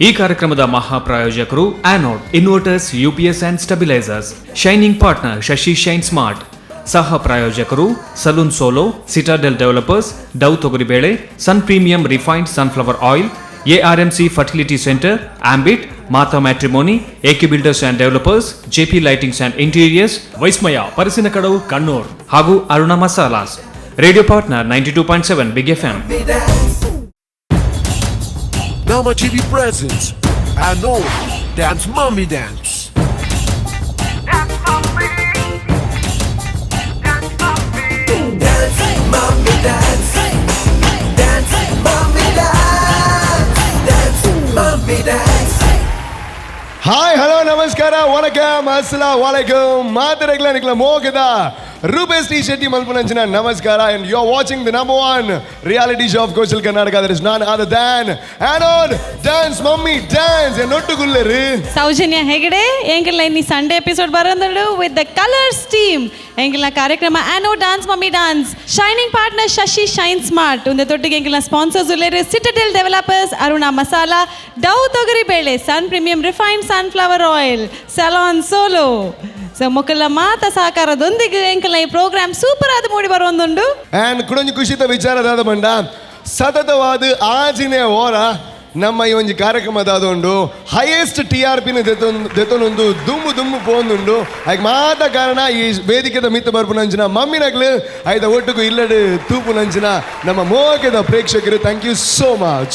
ಈ ಕಾರ್ಯಕ್ರಮದ ಮಹಾಪ್ರಾಯೋಜಕರು Anode inverters, UPS and stabilisers, shining partner Shashi shine smart. ಸಹ ಪ್ರಾಯೋಜಕರು salon solo, citadel developers, Dove ತೊಗರಿಬೇಳೆ, Sun premium refined sunflower oil, ARMC fertility centre, Ambit, Mata matrimony, AK builders and developers, JP lightings and interiors, Vismaya Parassinikkadavu Kannur ಹಾಗೂ Aruna masalas. Radio partner 92.7 big FM. Nama TV presents Anod Dance Mummy Dance. Dance, mommy, dance. Dance, mommy, dance. Dance, mommy, dance. Hi, hello, ನಮಸ್ಕಾರ, ವಣಕಂ, ಅಸ್ಸಲಾಂ ವಾಲೈಕುಂ. ಮಾತರೆಗ್ಲ ನಿಕ್ಲ ಮೋಗದ Rupesh T Shetty ಮಲ್ಪುನಂಚಿನ ನಮಸ್ಕಾರ. And you are watching the number one reality show of coastal Karnataka, that is none other than Anod dance mummy dance. ನೊಟ್ಟುಗುಲ್ಲೆರು ಸೌಜನ್ಯ ಹೆಗಡೆ. ಎಂಗಿಲ್ಲ ಇನ್ನಿ Sunday episode ಬರೋಂದುಂಡು ವಿತ್ the colours team. ಎಂಗಿಲ್ಲ ಕಾರ್ಯಕ್ರಮ ಆನೋ dance mummy dance, shining partner Shashi shine smart. ಒಂದು ತೊಟ್ಟಿಗೆ ಎಂಗಿಲ್ಲ sponsors ಉಲ್ಲೇರು citadel developers, Aruna masala, Dove ತೊಗರಿ ಬೇಳೆ, Sun premium refined sunflower oil, salon solo. So ಮೊಕ್ಕಲ ಮಾತ ಸಹಕಾರದೊಂದಿಗೆ ಎಂಕಲ್ನ ಈ ಪ್ರೋಗ್ರಾಮ್ ಸೂಪರ್ ಆದ ಮೂಡಿ ಬರೋಂದುಂಡು. ಆ್ಯಂಡ್ ಕುಡೊಂಜಿ ಖುಷಿತ ವಿಚಾರದಾದ ಬಂಡ ಸತತವಾದ ಆಜಿನೇ ಓರ ನಮ್ಮ ಈ ಒಂಜಿ ಕಾರ್ಯಕ್ರಮದ ಉಂಡು ಹೈಯೆಸ್ಟ್ ಟಿ ಆರ್ ಪಿನ ದೆತ್ತೊಂದು ದುಮ್ಮು ದುಮ್ಮು ಪೋಂದುಂಡು. ಐಕ್ ಮಾತ ಕಾರಣ ಈ ವೇದಿಕೆದ ಮಿತ್ತ ಬರ್ಪುನಂಚಿನ ಮಮ್ಮಿನಗ್ಲು, ಐದ ಒಟ್ಟುಗು ಇಲ್ಲಡು ತೂಪುನಂಚಿನ ನಮ್ಮ ಮೋಕೆದ ಪ್ರೇಕ್ಷಕರು. Thank you so much.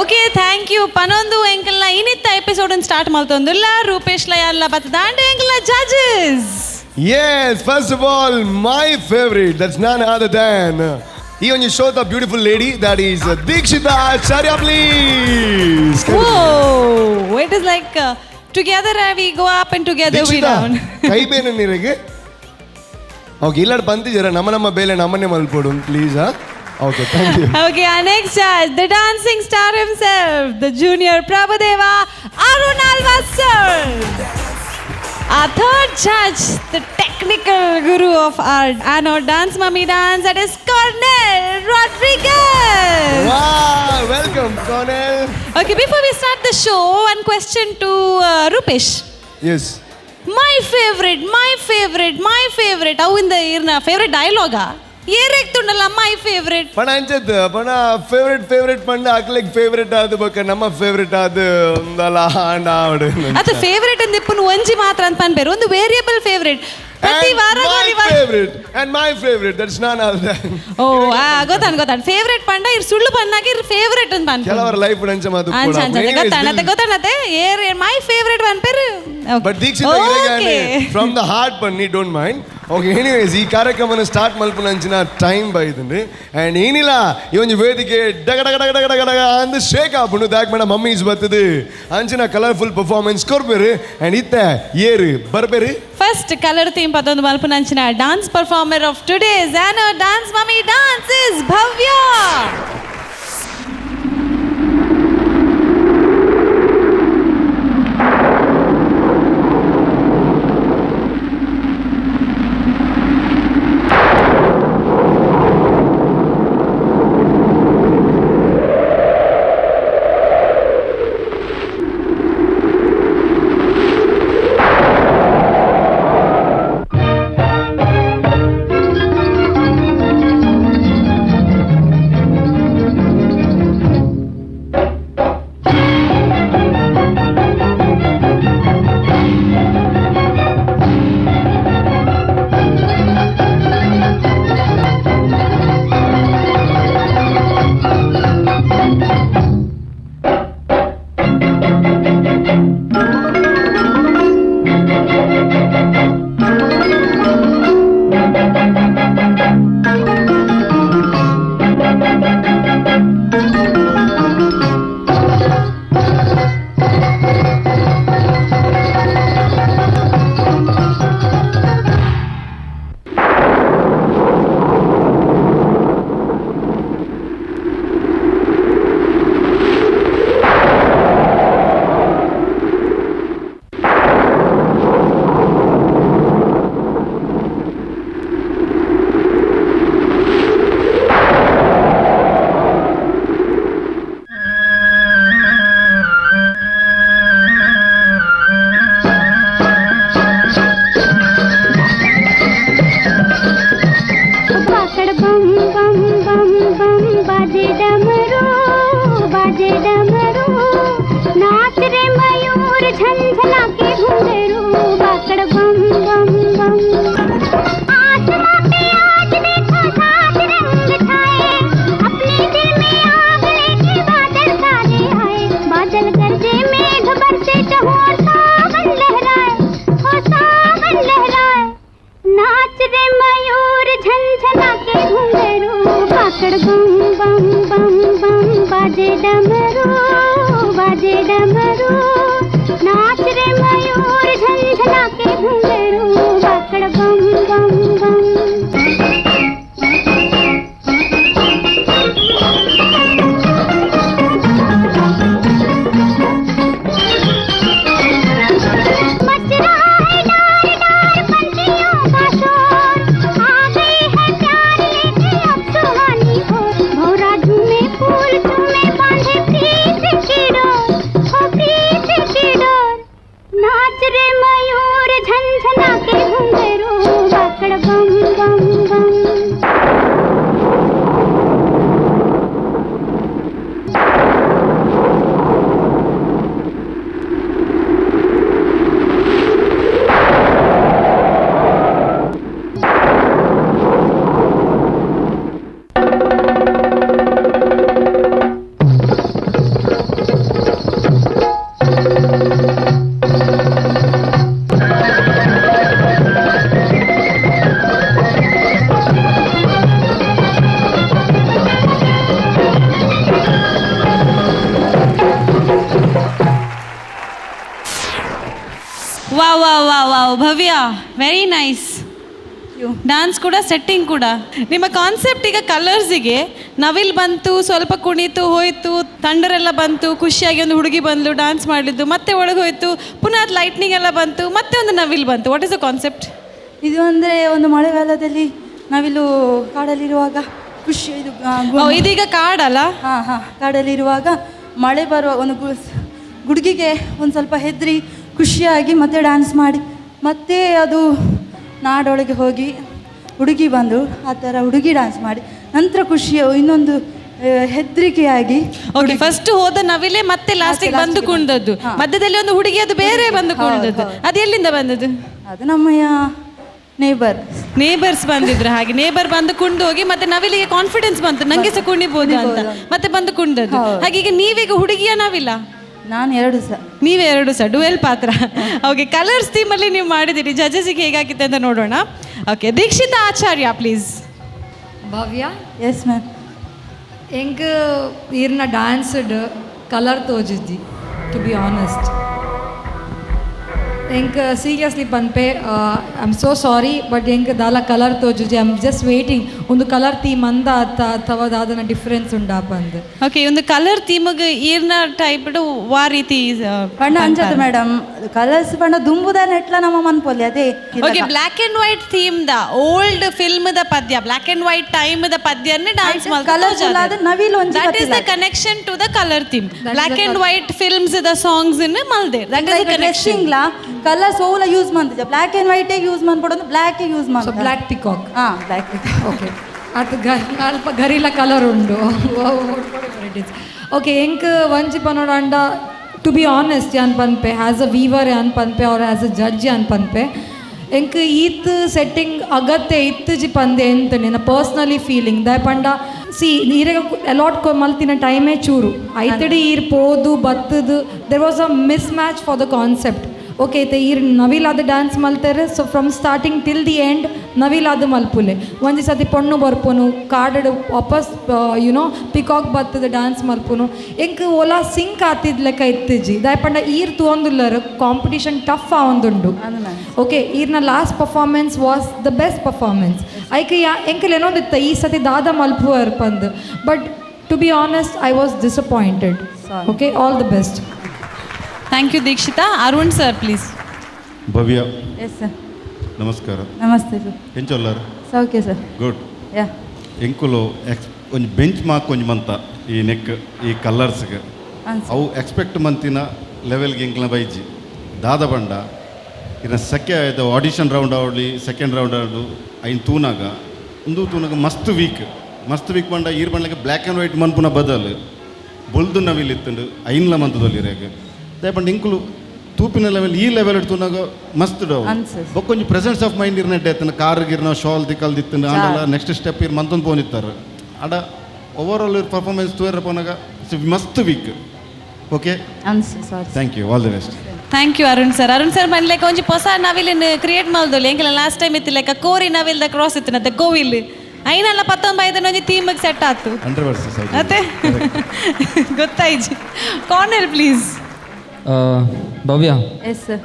Okay, thank you ಪನೊಂದು. ಎಂಕಲ್ನ ಇನ್ನಿತ್ತ ಎಪಿಸೋಡ್ ಸ್ಟಾರ್ಟ್ ಮಲ್ತೊಂದುಲ್ಲ. ರೂಪೇಶ್ ಲಯಲ್ಲ ಬತ್ತದಾಂಡ ಎಂಕಲ್ನ judges. Yes, first of all, my favorite, that's none other than ಈ ಒಂಜಿ ಶೋತ beautiful lady, that is Dikshita Acharya, please. Oh, it is like together we go up and together we Dikshita down. ಕೈ ಬೇನೆ ನೀರಿಗೆ. Okay, ಇಲ್ಲಾಡ್ ಬಂತಿದ್ದೀರ ನಮ್ಮ ನಮ್ಮ ಬೇಲೆ ನಮ್ಮನ್ನೇ ಮಲ್ಪೋಡು please. Okay, thank you. Okay, our next judge, the dancing star himself, the junior Prabhudeva Arun Alva sir. Our third judge, the technical guru of our Anno Dance Mummy Dance, that is Cornel Rodriguez. Welcome, Cornel. Okay, before we start the show, one question to Rupesh. Yes. My favorite, my favorite, my favorite. ಅವು ಇಂದ ಇರ್ನ favourite ಡೈಲಾಗಾ ಏರೇಗ್ತುಂಡಲ್ಲ my favourite. ಪಣ ಅಂಚತ್ ಪಣ favourite favourite ಪಂಡ ಅಕ್ಲೆಗ್ favourite ಆದ ಬೊಕ್ಕ ನಮ್ಮ ಫೇವ್ರೆಟ್ ಆದ ಒಂದಲ್ಲ ಆಂಡ ಆವಡು. ಅದು ಫೇವ್ರೆಟ್ ಅಂದ್ ಇಪ್ಪುನು ಒಂಜಿ ಮಾತ್ರ ಅಂತ ಪನ್ಪೇರು ಒಂದು ವೇರಿಯಬಲ್ ಫೇವ್ರೆಟ್ ಪ್ರತಿ ವಾರ. My favorite and my favorite, that's none other than ಓ ಆ ಗೊತ್ತಾನ್ ಗೊತ್ತಾನ್ ಫೇವ್ರೆಟ್ ಪಂಡ ಇರ್ ಸುಳ್ಳು ಪನ್ನಾಗ ಇರ್ ಫೇವ್ರೆಟ್ ಅಂತ ಪನ್ಪೇರು. ಕೆಲವರ ಲೈಫ್ ನಂಚ ಮಾತು. ಅಂಚ ಅಂಚ ಗೊತ್ತಾನತೆ ಗೊತ್ತಾನತೆ ಏರ್ my favourite ಪನ್ಪೇರು. But Dikshita, from the heart ಬನ್ನಿ, don't mind. Okay, anyways, ಈ ಕಾರ್ಯಕ್ರಮನ ಸ್ಟಾರ್ಟ್ ಮಲ್ಪುನಂಚಿನ ಟೈಮ್ ಬೈದಂడి. ಆ್ಯಂಡ್ ಏನಿಲ್ಲ, ಈ ಒಂಜಿ ವೇದಿಕೆ ಡಗ ಡಗ ಡಗ ಡಗ ಡಗ ಡಗ ಅಂದ್ ಶೇಕ್ ಆಪುಂಡು. ದಾಕ್ ಮೇಡ ಮಮ್ಮೀಸ್ ಬರ್ತದೆ ಅಂಚಿನ ಕಲರ್ಫುಲ್ ಪರ್ಫಾರ್ಮೆನ್ಸ್ ಕೊರ್ಪೇರು. ಆ್ಯಂಡ್ ಇತ್ತೆ ಏರು ಬರ್ಬೇರು? ಫಸ್ಟ್ ಕಲರ್ ಥೀಮ್ ಪದೊಂದು ಮಲ್ಪುನಂಚಿನ dance performer of today's Anno dance mummy dance is Bhavya. गरजे मेघ बरसे चहोर, सावन लहराए, हो सावन लहराए। नाच रे मयूर झंझना के घुंघरू, पाकड़ बम बम बम बम बाजे डमरू, बाजे डमरू। नाच रे मयूर झंझना के घुंघरू, पाकड़ बम बम बम। मच रहा है डार डार पंछियों का शोर, आ गई है प्यार लेके अब सुहानी भोर। भौरा झूमे फूल चूमे बांधे प्रीत की डोर, हो प्रीत की डोर। नाच रे मयूर झंझना के घुंघरू, बाकड़ बम बम बम। ವಾ ವಾ ವಾ ವಾ ಭವ್ಯ, very nice. Dance ಕೂಡ, ಸೆಟ್ಟಿಂಗ್ ಕೂಡ. ನಿಮ್ಮ ಕಾನ್ಸೆಪ್ಟ್ ಈಗ ಕಲರ್ಸಿಗೆ ನವಿಲ್ ಬಂತು, ಸ್ವಲ್ಪ ಕುಣಿತು ಹೋಯಿತು, ತಂಡರೆಲ್ಲ ಬಂತು, ಖುಷಿಯಾಗಿ ಒಂದು ಹುಡುಗಿ ಬಂದ್ಲು, ಡಾನ್ಸ್ ಮಾಡಿದ್ದು, ಮತ್ತೆ ಒಳಗೆ ಹೋಯಿತು, ಪುನಃ ಅದು ಲೈಟ್ನಿಂಗ್ ಎಲ್ಲ ಬಂತು, ಮತ್ತೆ ಒಂದು ನವಿಲ್ ಬಂತು. What is the concept? ಇದು ಅಂದರೆ ಒಂದು ಮಳೆಗಾಲದಲ್ಲಿ ನಾವಿಲ್ಲೂ ಕಾಡಲ್ಲಿರುವಾಗ ಖುಷಿ ಇದು ಇದೀಗ ಕಾಡಲ್ಲ? ಹಾಂ ಹಾಂ, ಕಾಡಲ್ಲಿರುವಾಗ ಮಳೆ ಬರುವ ಒಂದು ಗುಡುಗಿಗೆ ಒಂದು ಸ್ವಲ್ಪ ಹೆದರಿ ಖುಷಿಯಾಗಿ ಮತ್ತೆ ಡ್ಯಾನ್ಸ್ ಮಾಡಿ ಮತ್ತೆ ಅದು ನಾಡೊಳಗೆ ಹೋಗಿ ಹುಡುಗಿ ಬಂದು ಆ ಥರ ಹುಡುಗಿ ಡ್ಯಾನ್ಸ್ ಮಾಡಿ ನಂತರ ಖುಷಿಯ ಇನ್ನೊಂದು ಹೆದರಿಕೆಯಾಗಿ. ಓಕೆ, ಫಸ್ಟ್ ಹೋದ ನವಿಲೆ ಮತ್ತೆ ಲಾಸ್ಟಿಗೆ ಬಂದು last ಗೆ ಕುಣಿದದ್ದು. ಮಧ್ಯದಲ್ಲಿ ಒಂದು ಹುಡುಗಿ ಅದು ಬೇರೆ ಬಂದು ಕುಣಿದದ್ದು. ಅದು ಎಲ್ಲಿಂದ ಬಂದದ್ದು? ಅದು ನಮ್ಮ ನೇಬರ್. ನೇಬರ್ಸ್ ಬಂದಿದ್ರು. ಹಾಗೆ ನೇಬರ್ ಬಂದು ಕುಂಡು ಹೋಗಿ ಮತ್ತೆ ನವಿಲಿಗೆ ಕಾನ್ಫಿಡೆನ್ಸ್ ಬಂತು, ನಂಗೆ ಸಹ ಕುಣಿಬೋದು ಅಂತ, ಮತ್ತೆ ಬಂದು ಕುಂಡದ್ದು. ಹಾಗೆ ಈಗ ನೀವೀಗ ಹುಡುಗಿಯ ನಾವಿಲ್ಲ? ನಾನು ಎರಡು ಸಹ. ನೀವೇ ಎರಡು ಸಹ ಡುವೆಲ್ ಪಾತ್ರ. ಓಕೆ, ಕಲರ್ಸ್ ಥೀಮಲ್ಲಿ ನೀವು ಮಾಡಿದ್ದೀರಿ. ಜಡ್ಜಸ್ಗೆ ಹೇಗಾಗಿತ್ತು ಅಂತ ನೋಡೋಣ. Okay, Dikshita Acharya please. Bhavya. Yes ma'am. ಎಂಕ್ ಈರ್ನ ಡ್ಯಾನ್ಸ್ಡ್ ಕಲರ್ ತೋಜಿದ್ದಿ. To be honest, ಎಂಕ್ ಸೀರಿಯಸ್ಲಿ ಪನ್ಪೆ, I am so sorry, but ಎಂಕ್ ದಾಲ ಕಲರ್ ತೋಜುಜಿ. I am just waiting ಒಂದು ಕಲರ್ ಥೀಮ್ ಅಂದ ಅತ್ತ ಅಥವಾ ದಾದನ ಡಿಫ್ರೆನ್ಸ್ ಉಂಡಾ ಪಂದ್. ಓಕೆ, ಒಂದು ಕಲರ್ ಥೀಮ್ಗೆ ಈರ್ನ ಟೈಪ್ ವಾ ರೀತಿ ಬಣ್ಣ ಅಂಚದು ಮೇಡಮ್, ಕಲರ್ಸ್ ಬಣ್ಣ ದುಂಬುದ ನೆಟ್ಲ ನಮ್ಮ ಮನ್ಪೊಲಿ ಅದೇ. Okay, black and white theme the old film the ಪದ್ಯ, black and white time the ಪದ್ಯನ್ನೇ dance. Colourful ಆದ ನವಿಲು ಒಂಜಿ that is the ಬತ್ತಿಲ್ಲ. Connection to the colour theme. Black and white films the songs in ಮಲ್ದೆ, that is the connection. ಡ್ರೆಸ್ಸಿಂಗ್ಲಾ colours Ola use ಮಂತಿದ್ದೆ, black and white use ಮಾಡ್ಕೊಡೋದು, black use so ಮಾಡ್ತಾರೆ. Black peacock. ಹಾಂ, black. Okay, ಅದು ಅಲ್ಪ ಗರಿಲ colour ಉಂಡು. Okay, ಎಂಕ್ ಒಂಜಿ ಪನೋಡಾಂಡ, to be honest ಯಾನ್ ಪನ್ಪೆ, as a viewer ಯಾನ್ ಪನ್ಪೆ R as a judge ಯಾನ್ ಪನ್ಪೆ, ಎಂಕ್ ಈತ್ ಸೆಟ್ಟಿಂಗ್ ಅಗತ್ಯ ಇತ್ತುಜಿ ಪಂದೆ ಎಂತ ನಿನ್ನ ಪರ್ಸ್ನಲಿ ಫೀಲಿಂಗ್. ದಾಯ ಪಂಡ, ಸಿ, ನೀರೆಗ ಅಲಾಟ್ ಮಲ್ತಿನ ಟೈಮೇ ಚೂರು ಐತಡಿ ಈರ್ ಪೋದು ಬತ್ತದು. There was a mismatch for the concept. Okay, ಐತೆ ಈರ್ ನವಿಲಾದ ಡ್ಯಾನ್ಸ್ ಮಲ್ತಾರೆ. So from starting till the end ನವಿಲಾದ ಮಲ್ಪುಲೆ. ಒಂಜಿ ಸತಿ ಪೊಣ್ಣು ಬರ್ಪುನು ಕಾಡಡ್, ವಾಪಸ್ ಯುನೋ ಪಿಕಾಕ್ ಬತ್ತದ ಡ್ಯಾನ್ಸ್ ಮಲ್ಪುನು. ಎಂಕ್ ಓಲಾ ಸಿಂಕ್ ಆತಿದ್ ಲೆಕ್ಕ ಇತ್ತಿಜಿ. ದಾಯ ಪಂಡ ಈರ್ ತೂವೊಂದುಲ್ಲರ್ ಕಾಂಪಿಟಿಷನ್ ಟಫ್ ಆವೊಂದುಂಡು. ಓಕೆ, ಈರ್ನ last performance was the best performance. ಐಕ್ ಯಾ ಎಂಕಲ್ ಏನೊಂದಿತ್ತ ಈ ಸತಿ ದಾದ ಮಲ್ಪುವರ್ ಪಂದ್, but to be honest, I was disappointed. Okay, all the best. Thank you Dikshita. Arun sir please. Bhavya. Yes sir. ನಮಸ್ಕಾರ. ನಮಸ್ತೆ ಸರ್. ಎಂಚೊಲ್ಲಾರ್? ಸೌಖ್ಯ sir. Good. ಯಾ. ಎಂಕುಲು ಎಕ್ಸ್ ಒಂಜಿ ಬೆಂಚ್ ಮಾರ್ಕ್ ಒಂಜಿ ಮಂತ ಈ ನೆಕ್ ಈ ಕಲರ್ಸ್ಗೆ. ಅವು ಎಕ್ಸ್ಪೆಕ್ಟ್ ಮಂತಿನ ಲೆವೆಲ್ಗೆ ಎಂಕ್ಲ ಬೈಜಿ. ದಾದ ಬಂಡ ಇನ್ನ ಸೆಕೆ ಆಡಿಷನ್ ರೌಂಡ್ ಆವಲಿ, ಸೆಕೆಂಡ್ ರೌಂಡ್ ಆವಡು, ಐನ್ ತೂನಾಗ ಉಂದು ತೂನಾಗ ಮಸ್ತ್ ವೀಕ್, ಮಸ್ತ್ ವೀಕ್ ಬಂಡ. ಈರ್ ಬಂಡ್ಲಕ್ಕೆ black and white ಮನ್ಪುನ ಬದಲು ಬೊಲ್ದು ನವಿಲ್ ಇತ್ತುಂಡು ಐನ್ಲ ಮಂತದೊಲ್ಲಿರೇಗ. ದಯಪಂಡ ಇಂಕುಲು ತೂಪಿನ ಲೆವೆಲ್ ಈ ಲೆವೆಲ್ ತೂನಾಗ ಮಸ್ತ್ ಡೌ. ಅನ್ಸಸ್. ಬೊಕ್ಕೊಂಜಿ presence of mind ಇರ್ನೆಡ್ಡೆ ಎತ್ತನ car ಗಿರ್ನ shawl ದಿಕ್ಕಲ್ದಿತ್ತಂಡು ಆಂಡಲ next step ಇರ್ ಮಂತೊಂದು ಪೋನಿತ್ತಾರೆ. ಆಡ ಓವರ್ ಆಲ್ ಇರ್ ಪರ್ಫಾರ್ಮೆನ್ಸ್ ತೂಯರ ಪೋನಾಗ ಮಸ್ತ್ weak. Okay. Answer sorry. Thank you, all the best. Thank you Arun sir. Arun sir ಮನ್ಲೆಕ್ಕ ಒಂಜಿ ಹೊಸ ನವಿಲಿನ ಕ್ರಿಯೇಟ್ ಮಲ್ದೊಲಿ. ಎಂಕಲ ಲಾಸ್ಟ್ ಟೈಮ್ ಇತ್ತು ಲೆಕ್ಕ ಕೋರಿ ನವಿಲ್ದ ಕ್ರಾಸ್ ಇತ್ತು ಕೋವಿಲ್ ಐನಲ್ಲ ಪತ್ತೊಂಬೈದನ ಒಂಜಿ ಥೀಮಿಗೆ ಸೆಟ್ ಆತು. 100%. ಅತ್ತೆ ಗೊತ್ತಾಯ್ಜಿ. Corner please. Bhavya. Yes sir.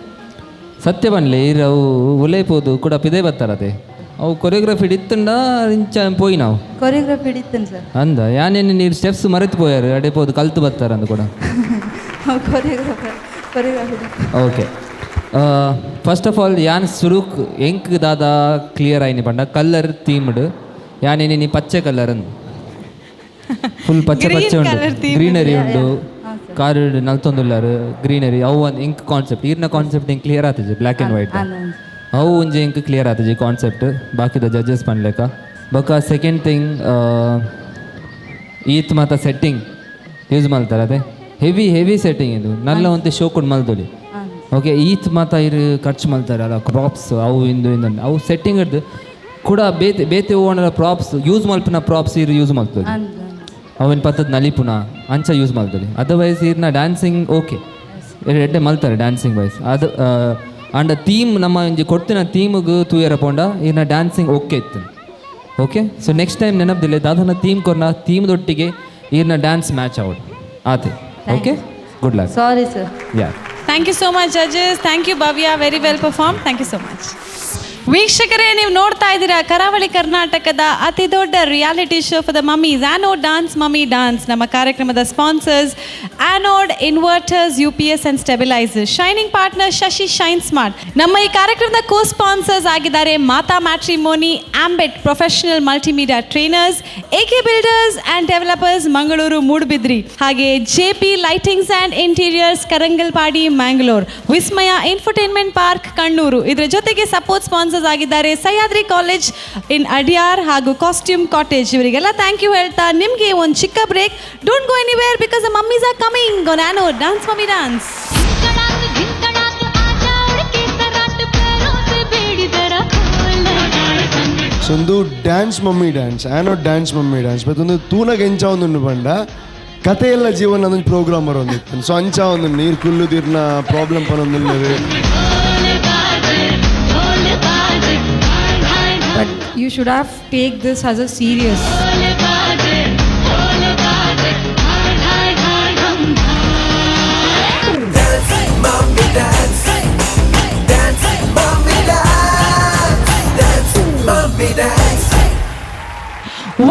ಸತ್ಯ ಬನ್ಲೆ ಇರ್ ಅವು ಉಲೈಪೋದು ಕೂಡ ಪಿದೆ ಬತ್ತಾರತೆ ಅವು ಕೊರಿಯೋಗ್ರಫಿ ಇತ್ತಂಡ ಇಂಚ ಪೋಯಿ ನಾವು. ಕೊರಿಯೋಗ್ರಫಿ ಹಿಡಿತೇನೆ ಸರ್. ಅಂದ ಯಾನೇನು ನೀರು ಸ್ಟೆಪ್ಸ್ ಮರೆತು ಪೋಯಾರು ಅಡೆ ಪೋದು ಕಲ್ತು ಬತ್ತಾರ ಅಂದ ಕೂಡ. Choreographer choreography. Okay, first of all ಯಾನ್ ಸುರುಕ್ ಎಂಕ್ ದಾದ ಕ್ಲಿಯರ್ ಆಯ್ನಿ ಪಂಡ ಕಲ್ಲರ್ ಥೀಮ್ಡ್ ಯಾನೇನಿ ನೀ ಪಚ್ಚೆ ಕಲ್ಲರ್ ಅಂದ್ ಫುಲ್ ಪಚ್ಚೆ Green ಪಚ್ಚೆ ಉಂಡು colour theme. Greenery ಉಂಡು ಕಾರು ನಲ್ತೊಂದುಲ್ಲಾರು ಗ್ರೀನರಿ ಅವು ಒಂದು ಇಂಕ್ ಕಾನ್ಸೆಪ್ಟ್ ಈರ್ನ ಕಾನ್ಸೆಪ್ಟ್ ಇಂಕ್ ಕ್ಲಿಯರ್ ಆತಜಿ ಬ್ಲ್ಯಾಕ್ ಆ್ಯಂಡ್ ವೈಟ್ ಅವು ಒಂಜಿ ಇಂಕ್ ಕ್ಲಿಯರ್ ಆತಜಿ ಕಾನ್ಸೆಪ್ಟ್ ಬಾಕಿದ ಜಡ್ಜಸ್ ಪನ್ಲೆಕ. ಬೊಕ ಸೆಕೆಂಡ್ ಥಿಂಗ್ ಈತ್ ಮಾತ ಸೆಟ್ಟಿಂಗ್ ಯೂಸ್ ಮಲ್ತಾರೆ ಅದೇ ಹೆವಿ ಹೆವಿ ಸೆಟ್ಟಿಂಗ್ ಇದು ನಲ್ಲ ಒಂತೆ ಶೋ ಕೊಡ್ ಮಲ್ದೊಲಿ. ಓಕೆ, ಈತ್ ಮಾತ ಇರು ಖರ್ಚು ಮಲ್ತಾರೆ ಅಲ್ಲ ಪ್ರಾಪ್ಸ್ ಅವು ಇಂದು ಇಂದು ಅವು ಸೆಟ್ಟಿಂಗ್ ಹಿಡ್ದು ಕೂಡ ಬೇತೆ ಬೇತೆ ಓಣರ ಪ್ರಾಪ್ಸ್ ಯೂಸ್ ಮಲ್ಪಿನ ಪ್ರಾಪ್ಸ್ ಇರು ಯೂಸ್ ಮಲ್ತೊಲಿ ಅವಿನ ಪತ್ತದ ನಲಿಪುನ ಅಂಚ ಯೂಸ್ ಮಲ್ತೊಲಿ. ಅದರ್ವೈಸ್ ಇರ್ನ ಡ್ಯಾನ್ಸಿಂಗ್ ಓಕೆ ಎಡ್ಡೆ ಮಲ್ತಾರೆ ಡ್ಯಾನ್ಸಿಂಗ್ ವೈಸ್ ಅದು ಆಂಡ ಥೀಮ್ ನಮ್ಮ ಒಂಜಿ ಕೊಡ್ತಿನ ಥೀಮ್ಗೆ ತೂಯರ ಪೋಂಡ ಇರ್ನ ಡ್ಯಾನ್ಸಿಂಗ್ ಓಕೆ ಇತ್ತು. ಓಕೆ, ಸೊ ನೆಕ್ಸ್ಟ್ ಟೈಮ್ ನೆನಪದಿಲ್ಲ ದಾದನ ಥೀಮ್ ಕೊರ್ನ ಥೀಮ್ದೊಟ್ಟಿಗೆ ಇರ್ನ ಡ್ಯಾನ್ಸ್ ಮ್ಯಾಚ್ ಔಟ್ ಆತೆ. Okay, good luck. Sorry sir. Yeah. Thank you so much judges. Thank you Bhavya, very well perform. Thank you so much. ವೀಕ್ಷಕರೇ, ನೀವು ನೋಡ್ತಾ ಇದ್ದೀರಾ ಕರಾವಳಿ ಕರ್ನಾಟಕದ ಅತಿ ದೊಡ್ಡ reality show for the mummies Anode dance mummy dance. ನಮ್ಮ ಕಾರ್ಯಕ್ರಮದ sponsors Anode inverters, UPS and stabiliser, shining partner Shashi shine smart. ನಮ್ಮ ಈ ಕಾರ್ಯಕ್ರಮದ ಕೋ ಸ್ಪಾನ್ಸರ್ಸ್ ಆಗಿದ್ದಾರೆ Mata matrimony, Ambit professional multimedia trainers, A K builders and developers Mangaluru Moodbidri, ಹಾಗೆ J P lightings and interiors Karangalpady Mangalore, Vismaya infotainment park Kannur. ಇದರ ಜೊತೆಗೆ support sponsors ಆಗಿದ್ದಾರೆ Sahyadri college ಇನ್ ಅಡಿಯಾರ್ ಹಾಗೂ costume cottage. ಇವರಿಗೆಲ್ಲ thank you ಹೇಳ್ತಾ ನಿಮಗೆ ಒಂದು ಚಿಕ್ಕ break. Don't go anywhere because the mummies are coming on Anode dance mummy dance. So ಒಂದು dance mummy dance Anode dance mummy dance ಮತ್ತೊಂದು ತೂನಗ ಎಂಚ ಒಂದುಂಡು ಪಂಡ ಕಥೆಯೆಲ್ಲ ಜೀವನ ಒಂದೊಂದು ಪ್ರೋಗ್ರಾಮ್ ಒಂದಿತ್ತು. ಸೊ ಅಂಚ ಒಂದು ನೀರು Kullu problem ಪನೊಂದುಲ್ಲೆರ್. But you should have take this as a serious. Dance, mommy dance. Dance, mommy dance. Dance, mommy dance.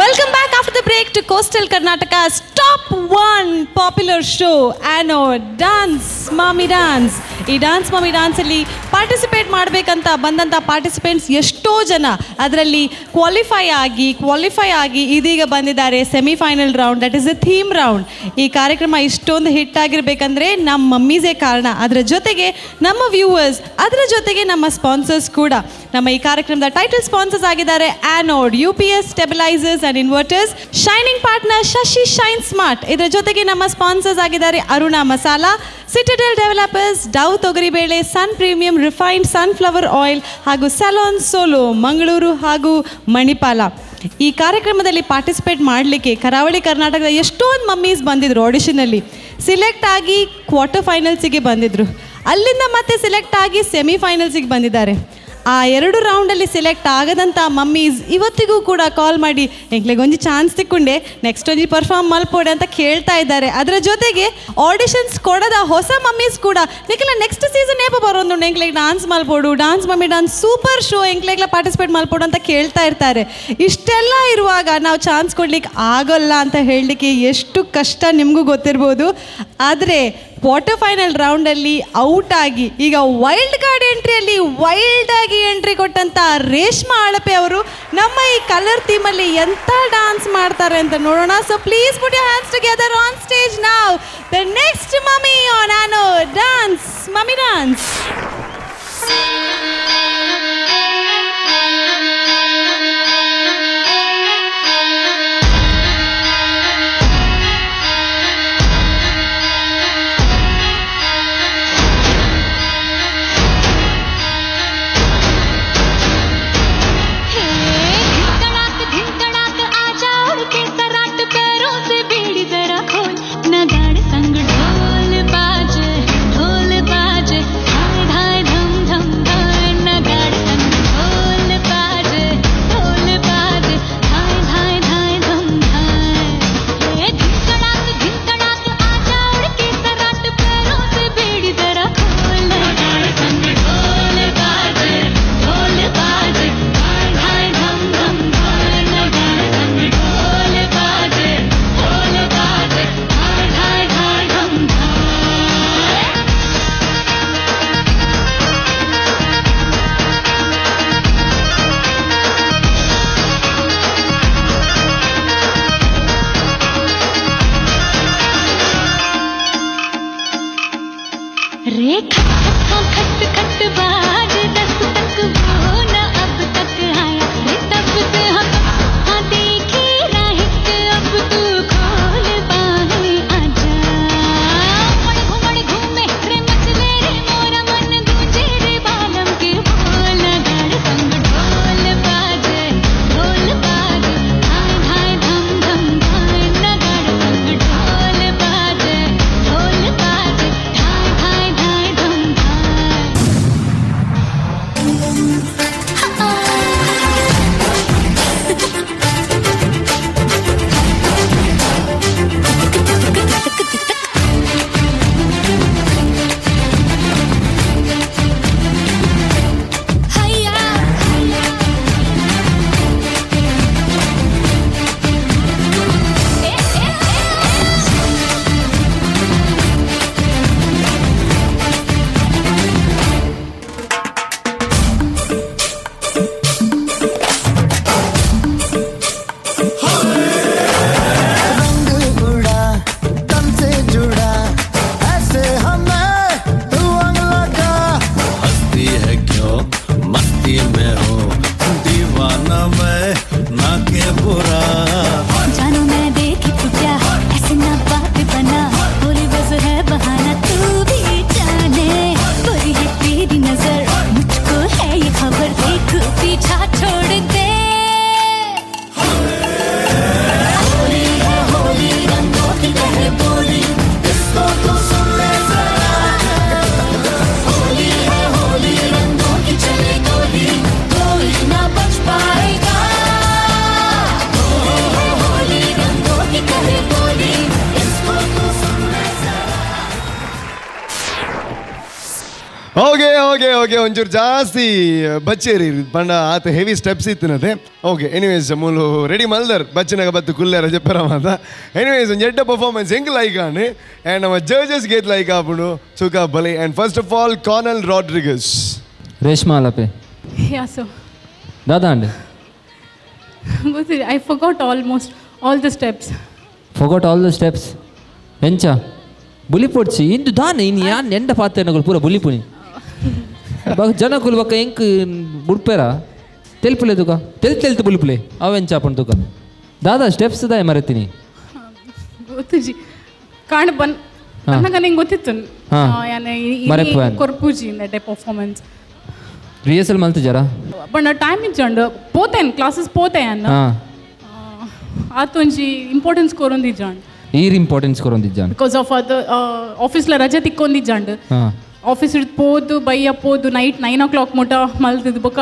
Welcome back after the break to coastal Karnataka's top one popular show Anode dance mummy dance. ಈ dance mummy ಡಾನ್ಸಲ್ಲಿ participate ಮಾಡಬೇಕಂತ ಬಂದಂಥ participants ಎಷ್ಟೋ ಜನ ಅದರಲ್ಲಿ qualify ಆಗಿ ಇದೀಗ ಬಂದಿದ್ದಾರೆ semifinal round, that is the theme round. ಈ ಕಾರ್ಯಕ್ರಮ ಇಷ್ಟೊಂದು ಹಿಟ್ ಆಗಿರಬೇಕಂದ್ರೆ ನಮ್ಮ ಮಮ್ಮೀಸೇ ಕಾರಣ, ಅದರ ಜೊತೆಗೆ ನಮ್ಮ ವ್ಯೂವರ್ಸ್, ಅದರ ಜೊತೆಗೆ ನಮ್ಮ ಸ್ಪಾನ್ಸರ್ಸ್ ಕೂಡ. ನಮ್ಮ ಈ ಕಾರ್ಯಕ್ರಮದ ಟೈಟಲ್ ಸ್ಪಾನ್ಸರ್ಸ್ ಆಗಿದ್ದಾರೆ Anode UPS stabilisers and inverters, shining partner Shashi shine smart. ಇದರ ಜೊತೆಗೆ ನಮ್ಮ ಸ್ಪಾನ್ಸರ್ಸ್ ಆಗಿದ್ದಾರೆ ಅರುಣಾ ಮಸಾಲಾ, ಸಿಟಡೆಲ್ ಡೆವಲಪರ್ಸ್, ಡವ್ ತೊಗರಿಬೇಳೆ, ಸನ್ ಪ್ರೀಮಿಯಂ ರಿಫೈನ್ಡ್ ಸನ್ಫ್ಲವರ್ ಆಯಿಲ್ ಹಾಗೂ ಸೆಲಾನ್ ಸೋಲೋ ಮಂಗಳೂರು ಹಾಗೂ ಮಣಿಪಾಲ. ಈ ಕಾರ್ಯಕ್ರಮದಲ್ಲಿ ಪಾರ್ಟಿಸಿಪೇಟ್ ಮಾಡಲಿಕ್ಕೆ ಕರಾವಳಿ ಕರ್ನಾಟಕದ ಎಷ್ಟೊಂದು ಮಮ್ಮೀಸ್ ಬಂದಿದ್ರು. ಆಡಿಷನಲ್ಲಿ ಸಿಲೆಕ್ಟ್ ಆಗಿ ಕ್ವಾರ್ಟರ್ ಫೈನಲ್ಸಿಗೆ ಬಂದಿದ್ರು. ಅಲ್ಲಿಂದ ಮತ್ತೆ ಸಿಲೆಕ್ಟ್ ಆಗಿ ಸೆಮಿಫೈನಲ್ಸಿಗೆ ಬಂದಿದ್ದಾರೆ. ಆ ಎರಡು ರೌಂಡಲ್ಲಿ ಸೆಲೆಕ್ಟ್ ಆಗದಂಥ ಮಮ್ಮೀಸ್ ಇವತ್ತಿಗೂ ಕೂಡ ಕಾಲ್ ಮಾಡಿ ಎಂಕ್ಲೆಗ್ ಒಂಜಿ ಚಾನ್ಸ್ ತಿಕ್ಕೊಂಡೆ, ನೆಕ್ಸ್ಟ್ ಒಂಜಿ ಪರ್ಫಾರ್ಮ್ ಮಲ್ಪೋಡೆ ಅಂತ ಕೇಳ್ತಾ ಇದ್ದಾರೆ. ಅದರ ಜೊತೆಗೆ ಆಡಿಷನ್ಸ್ ಕೊಡದ ಹೊಸ ಮಮ್ಮೀಸ್ ಕೂಡ ನಿಖಿಲ ನೆಕ್ಸ್ಟ್ ಸೀಸನ್ ಏಪ ಬರೋದು, ಎಂಕ್ಲೆಗ್ ಡಾನ್ಸ್ ಮಲ್ಪೋಡು, dance mummy dance super show, ಎಂಕ್ಲೆಗ್ಲ ಪಾರ್ಟಿಸಿಪೇಟ್ ಮಲ್ಪೋಡು ಅಂತ ಕೇಳ್ತಾ ಇರ್ತಾರೆ. ಇಷ್ಟೆಲ್ಲ ಇರುವಾಗ ನಾವು ಚಾನ್ಸ್ ಕೊಡ್ಲಿಕ್ಕೆ ಆಗೋಲ್ಲ ಅಂತ ಹೇಳಲಿಕ್ಕೆ ಎಷ್ಟು ಕಷ್ಟ ನಿಮಗೂ ಗೊತ್ತಿರ್ಬೋದು. ಆದರೆ ಕ್ವಾರ್ಟರ್ ಫೈನಲ್ ರೌಂಡಲ್ಲಿ ಔಟ್ ಆಗಿ ಈಗ ವೈಲ್ಡ್ ಕಾರ್ಡ್ ಎಂಟ್ರಿಯಲ್ಲಿ ವೈಲ್ಡ್ ಆಗಿ ಎಂಟ್ರಿ ಕೊಟ್ಟಂತ ರೇಷ್ಮಾ ಆಳಪೆ ಅವರು ನಮ್ಮ ಈ ಕಲರ್ ಥೀಮಲ್ಲಿ ಎಂಥ ಡಾನ್ಸ್ ಮಾಡ್ತಾರೆ ಅಂತ ನೋಡೋಣ. So please put your hands together on stage now the next mummy on Anode dance mummy dance. धिंतड़ाक धिंतड़ाक आजा उड़ के सराट, पैरों से बेड़ी जरा खोल, नगाड़े संग ढोल। रे खट खट खट खट बाज दस तक वो न अब तक आया रे तब से हम हाँ देखी राहित अब तू खोल बाहें आजा घुमड़ घुमड़ घूमे रे मचले रे मोरा मन गूंजे रे बालम के बोल नगाड़ संग ढोल बाजे धाय धाय धम धम धाय नगाड़ संग ढोल बाजे धाय धाय धाय धम धाय। रंग उड़ा तन से जुड़ा ऐसे हमें तू अंग लगा हंसती है क्यों मस्ती में हो दीवाना मैं ना के बुरा। जानू मैं देखी तू क्या ऐसे ना बात बना बोली बस है बहाना तू भी जाने बुरी है तेरी नजर मुझको है ये खबर देख पीछा छोड़ दे। होली है होली रंगों की कहे बोली इसको तो सुन ले जरा। होली है होली रंगों की चले गोली कोई ना बच पाएगा। होली है होली रंगों की कहे बोली इसको तो सुन ले जरा। Okay okay okay ಒಂಚೂರು ಜಾಸ್ತಿ ಬಚ್ಚೇರಿ ಪಂಡ ಆತ ಹೆವಿ ಸ್ಟೆಪ್ಸ್ ಇತ್ತಿನತೆ. ಓಕೆ ಎನಿವೇಸ್ ಮೂಲು ರೆಡಿ ಮಲ್ದರ್ ಬಚ್ಚಿನಾಗ ಬತ್ತು ಕುಲ್ಲೆರ ಜಪ್ಪರ ಮಾತ. ಎನಿವೇಸ್ ಒಂದು ಎಡ್ಡ ಪರ್ಫಾರ್ಮೆನ್ಸ್ ಹೆಂಗ್ ಲೈಕ್ ಆನು ಆ್ಯಂಡ್ ನಮ್ಮ ಜಡ್ಜಸ್ ಗೇಟ್ ಲೈಕ್ ಆಪುಂಡು ಸುಖ ಬಲೆ. And first of all Conal Rodrigues. Reshma Alape. Yeah, so ದಾದಾ ಅಂಡ್ I forgot almost all the steps. Forgot all the steps. ಎಂಚ ಬುಲಿಪೊಡ್ಚಿ ಇಂದು ದಾನೆ ಇನ್ನು ಯಾನ್ ಎಂಡ ಪಾತೆನಗಳು ಪೂರ ಬುಲಿಪುನಿ ಬೊಕ ಜನಕುಲು ಬೊಕ ಎಂಕ್ ಬುಡ್ಪೇರ ತೆಲ್ಪುಲೆ ತುಕ ತೆಲ್ ತೆಲ್ತು ಬುಲಿಪುಲೆ ಅವೆಂಚ ಆಪುಂಡು ತುಕ ದಾದಾ ಸ್ಟೆಪ್ಸ್ ದಾಯ ಮರೆತೀನಿ. ಗೊತ್ತುಜಿ ಕಾಣ್ ಬನ್ ನನಗೆ ನಿಂಗೆ ಗೊತ್ತಿತ್ತು. ಹಾ. ಯಾನೆ ಮರೆಪು ಯಾನ್. ಕೊರ್ಪೂಜಿ in that performance. Rehearsal ಮಲ್ತಿಜಾರಾ? But time ಇಜ್ಜಂಡು ಪೋತೇನ್ classes ಪೋತೆ ಅನ್ನ ಹಾಂ ಆತೊಂಜಿ ಇಂಪಾರ್ಟೆನ್ಸ್ ಕೊರೊಂದಿಜ್ಜಂಡ್. ಈರ್ ಇಂಪಾರ್ಟೆನ್ಸ್ ಕೊರೊಂದಿಜ್ಜಾನ್ because of ಅದು ಆಫೀಸ್ಲ ರಜೆ ತಿಕ್ಕೊಂದಿಜ್ಜಂಡ್. ಹಾಂ ಆಫೀಸ್ ಹಿಡ್ದು ಪೋದು ಬಯ್ಯ ಪೋದು ನೈಟ್ 9 o'clock ಮುಟ ಮಲ್ತಿದ್ದು ಬೊಕ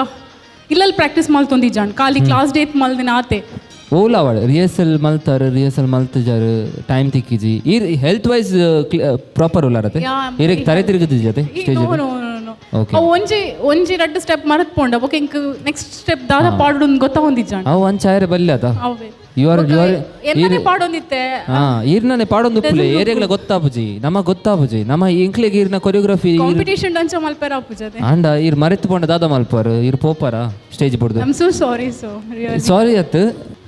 ಇಲ್ಲಲ್ಲಿ ಪ್ರಾಕ್ಟೀಸ್ ಮಲ್ತೊಂದಿಜ್ಜಂಡ್ ಖಾಲಿ ಕ್ಲಾಸ್ ಡೇಟ್ ಮಲ್ದಿನ ಆತೆ. ಓಲ ಅವಳು ರಿಹರ್ಸಲ್ ಮಲ್ತಾರು ರಿಹರ್ಸಲ್ ಮಲ್ತಿಜಾರು ಟೈಮ್ ತಿಕ್ಕಿಜಿ ಈರ್ health wise proper ಉಲ್ಲಾರತೆ. Yeah, I'm ಈರೆಗ್ very ತರೆ ತಿರುಗುತ್ತಿಜತೆ stage. No no no no. Okay. ಅವು ಒಂಜಿ ಒಂಜಿ ರಡ್ಡು ಸ್ಟೆಪ್ ಮರತ್ ಪೋಂಡ ಬೊಕ ಇಂಕ್ ನೆಕ್ಸ್ಟ್ ಸ್ಟೆಪ್ ದಾದ ಪಾಡುಡು ಗೊತ್ತಾವೊಂದಿಜ್ಜಂಡ್. ಅವು ಒಂಚ ಆಯರೆ ಬಲ್ಲೆ ಆತ. ಅವೇ you are you are ಎನ್ನನೆ ಪಾಡೊಂದಿತ್ತೆ. ಹಾ ಈರ್ನನೆ ಪಾಡೊಂದು ಉಪ್ಪುಲೆ ಏರಿಯಾಗ್ಲ ಗೊತ್ತಾಪುಜಿ ನಮ ಗೊತ್ತಾಪುಜಿ ನಮ ಇಂಕ್ಲೆಗ್ ಈರ್ನ ಕೊರಿಯೋಗ್ರಫಿ ಕಾಂಪಿಟೇಷನ್ ಡಾನ್ಸ್ ಮಲ್ಪೆರ ಆಪುಜದೆ. ಆಂಡ ಈರ್ ಮರೆತು ಪೋಂಡ ದಾದ ಮಲ್ಪರ್ ಈರ್ ಪೋಪರ ಸ್ಟೇಜ್ ಬುಡ್ದು. I am so sorry so really. Sorry ಅತ್.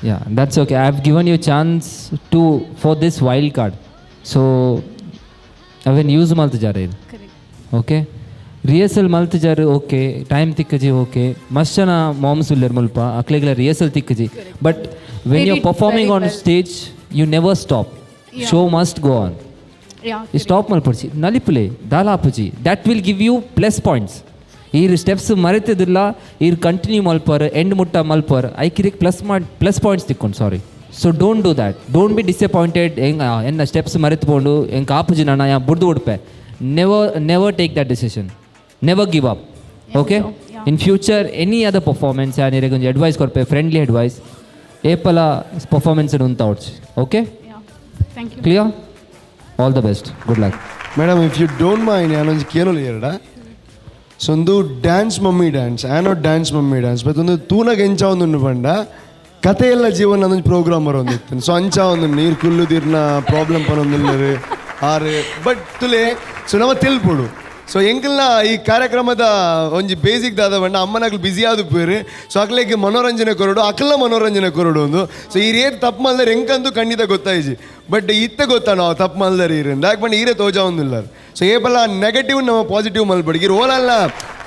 Yeah, that's okay. I have given you chance to for this wild card. So ಅವೇನು ಯೂಸ್ ಮಲ್ತಿಜಾರ ಇದು. ಓಕೆ ರಿಹರ್ಸಲ್ ಮಲ್ತಿಜಾರು ಓಕೆ ಟೈಮ್ ತಿಕ್ಕಜಿ ಓಕೆ ಮಸ್ತ್ ಜನ ಮಾಮ್ಸ್ ಉಲ್ಲೇರ್ ಮುಲ್ಪ ಅಕ್ಲೆಗ್ಲ ರಿಹರ್ಸಲ್ ತಿಕ್ಕಜಿ. But when They you did performing very on well. Stage you never stop. Yeah. Show must go on. Yeah. ಈ ಸ್ಟಾಪ್ ಮಲ್ಪೊಡ್ಚಿ ನಲಿಪುಲೆ ದಾಲ ಆಪುಜಿ that will give you plus points. ಈರ್ steps ಮರೆತಿದಿಲ್ಲ ಈರ್ continue ಮಲ್ಪರ್ end ಮುಟ್ಟ ಮಲ್ಪರ್ ಐಕಿರಿಗೆ ಪ್ಲಸ್ ಮಾಡಿ ಪ್ಲಸ್ ಪಾಯಿಂಟ್ಸ್ ತಿಕ್ಕೊಂಡು. Sorry so don't do that, don't be disappointed. ಹೆಂಗ ಎನ್ನ ಸ್ಟೆಪ್ಸ್ ಮರೆತುಕೊಂಡು ಹೆಂಗೆ ಆಪುಜಿ ನಾನು ಯಾ ಬುಡ್ದು ಉಡ್ಪೆ. Never never take that decision, never give up. Okay in future any other performance ಯಾನ್ ಇರೆಗ್ ಒಂಜಿ ಅಡ್ವೈಸ್ ಕೊರ್ಪೆ, ಫ್ರೆಂಡ್ಲಿ ಅಡ್ವೈಸ್. ಏಪಲ ಪರ್ಫಾರ್ಮೆನ್ಸ್ ಉಂತಾವೊಡ್ಚಿ. Okay thank you. Clear? All the best, good luck. Madam if you don't mind ಯಾನೊಂಜಿ ಕೇಳೋಲಿ ಎರಡ. ಸೊ ಒಂದು dance mummy dance ಆನೋ dance mummy dance but ಒಂದು ತೂನಗ ಎಂಚ ಒಂದುಂಡು ಪಂಡ ಕಥೆಯೆಲ್ಲ ಜೀವನ ಒಂದೊಂದು ಪ್ರೋಗ್ರಾಮ್ ಬರೋಂದಿತ್ತು. ಸೊ ಅಂಚ ಒಂದು ನೀರು ಕುಲ್ಲು ತೀರ್ನ ಪ್ರಾಬ್ಲಮ್ ಪನೊಂದುಲ್ಲೆರ್ ಆರು ಬಟ್ ತುಲೆ. ಸೊ ನಮ ತೆಲ್ಪೊಡು. ಸೊ ಎಂಕಲ್ನ ಈ ಕಾರ್ಯಕ್ರಮದ ಒಂಜಿ ಬೇಸಿಕ್ ದಾದ ಪಂಡ ಅಮ್ಮನಕ್ಲು ಬ್ಯುಸಿ ಆದ್ ಪೇರು. ಸೊ ಅಕ್ಲೆಗ್ ಮನೋರಂಜನೆ ಕೊರಡು ಅಕ್ಲ ಮನೋರಂಜನೆ ಕೊರಡು ಒಂದು. ಸೊ ಈ ರೇಟ್ ತಪ್ಪು ಮಲ್ದರೆ ಎಂಕಂತೂ ಖಂಡಿತ ಗೊತ್ತಾಯ್ಜಿ ಬಟ್ ಇತ್ತೆ ಗೊತ್ತಾ ನಾವು ತಪ್ಪು ಮಲ್ದರೆ ಈರಿಂದ ಯಾಕೆ ಪಂಡ ಈರೇ ತೋಜ ಒಂದಿಲ್ಲ. So ಏಪಲ್ಲ negative ನಮ್ಮ ಪಾಸಿಟಿವ್ ಮಲ್ಪಡಿಗಿರು ಓಲಲ್ಲ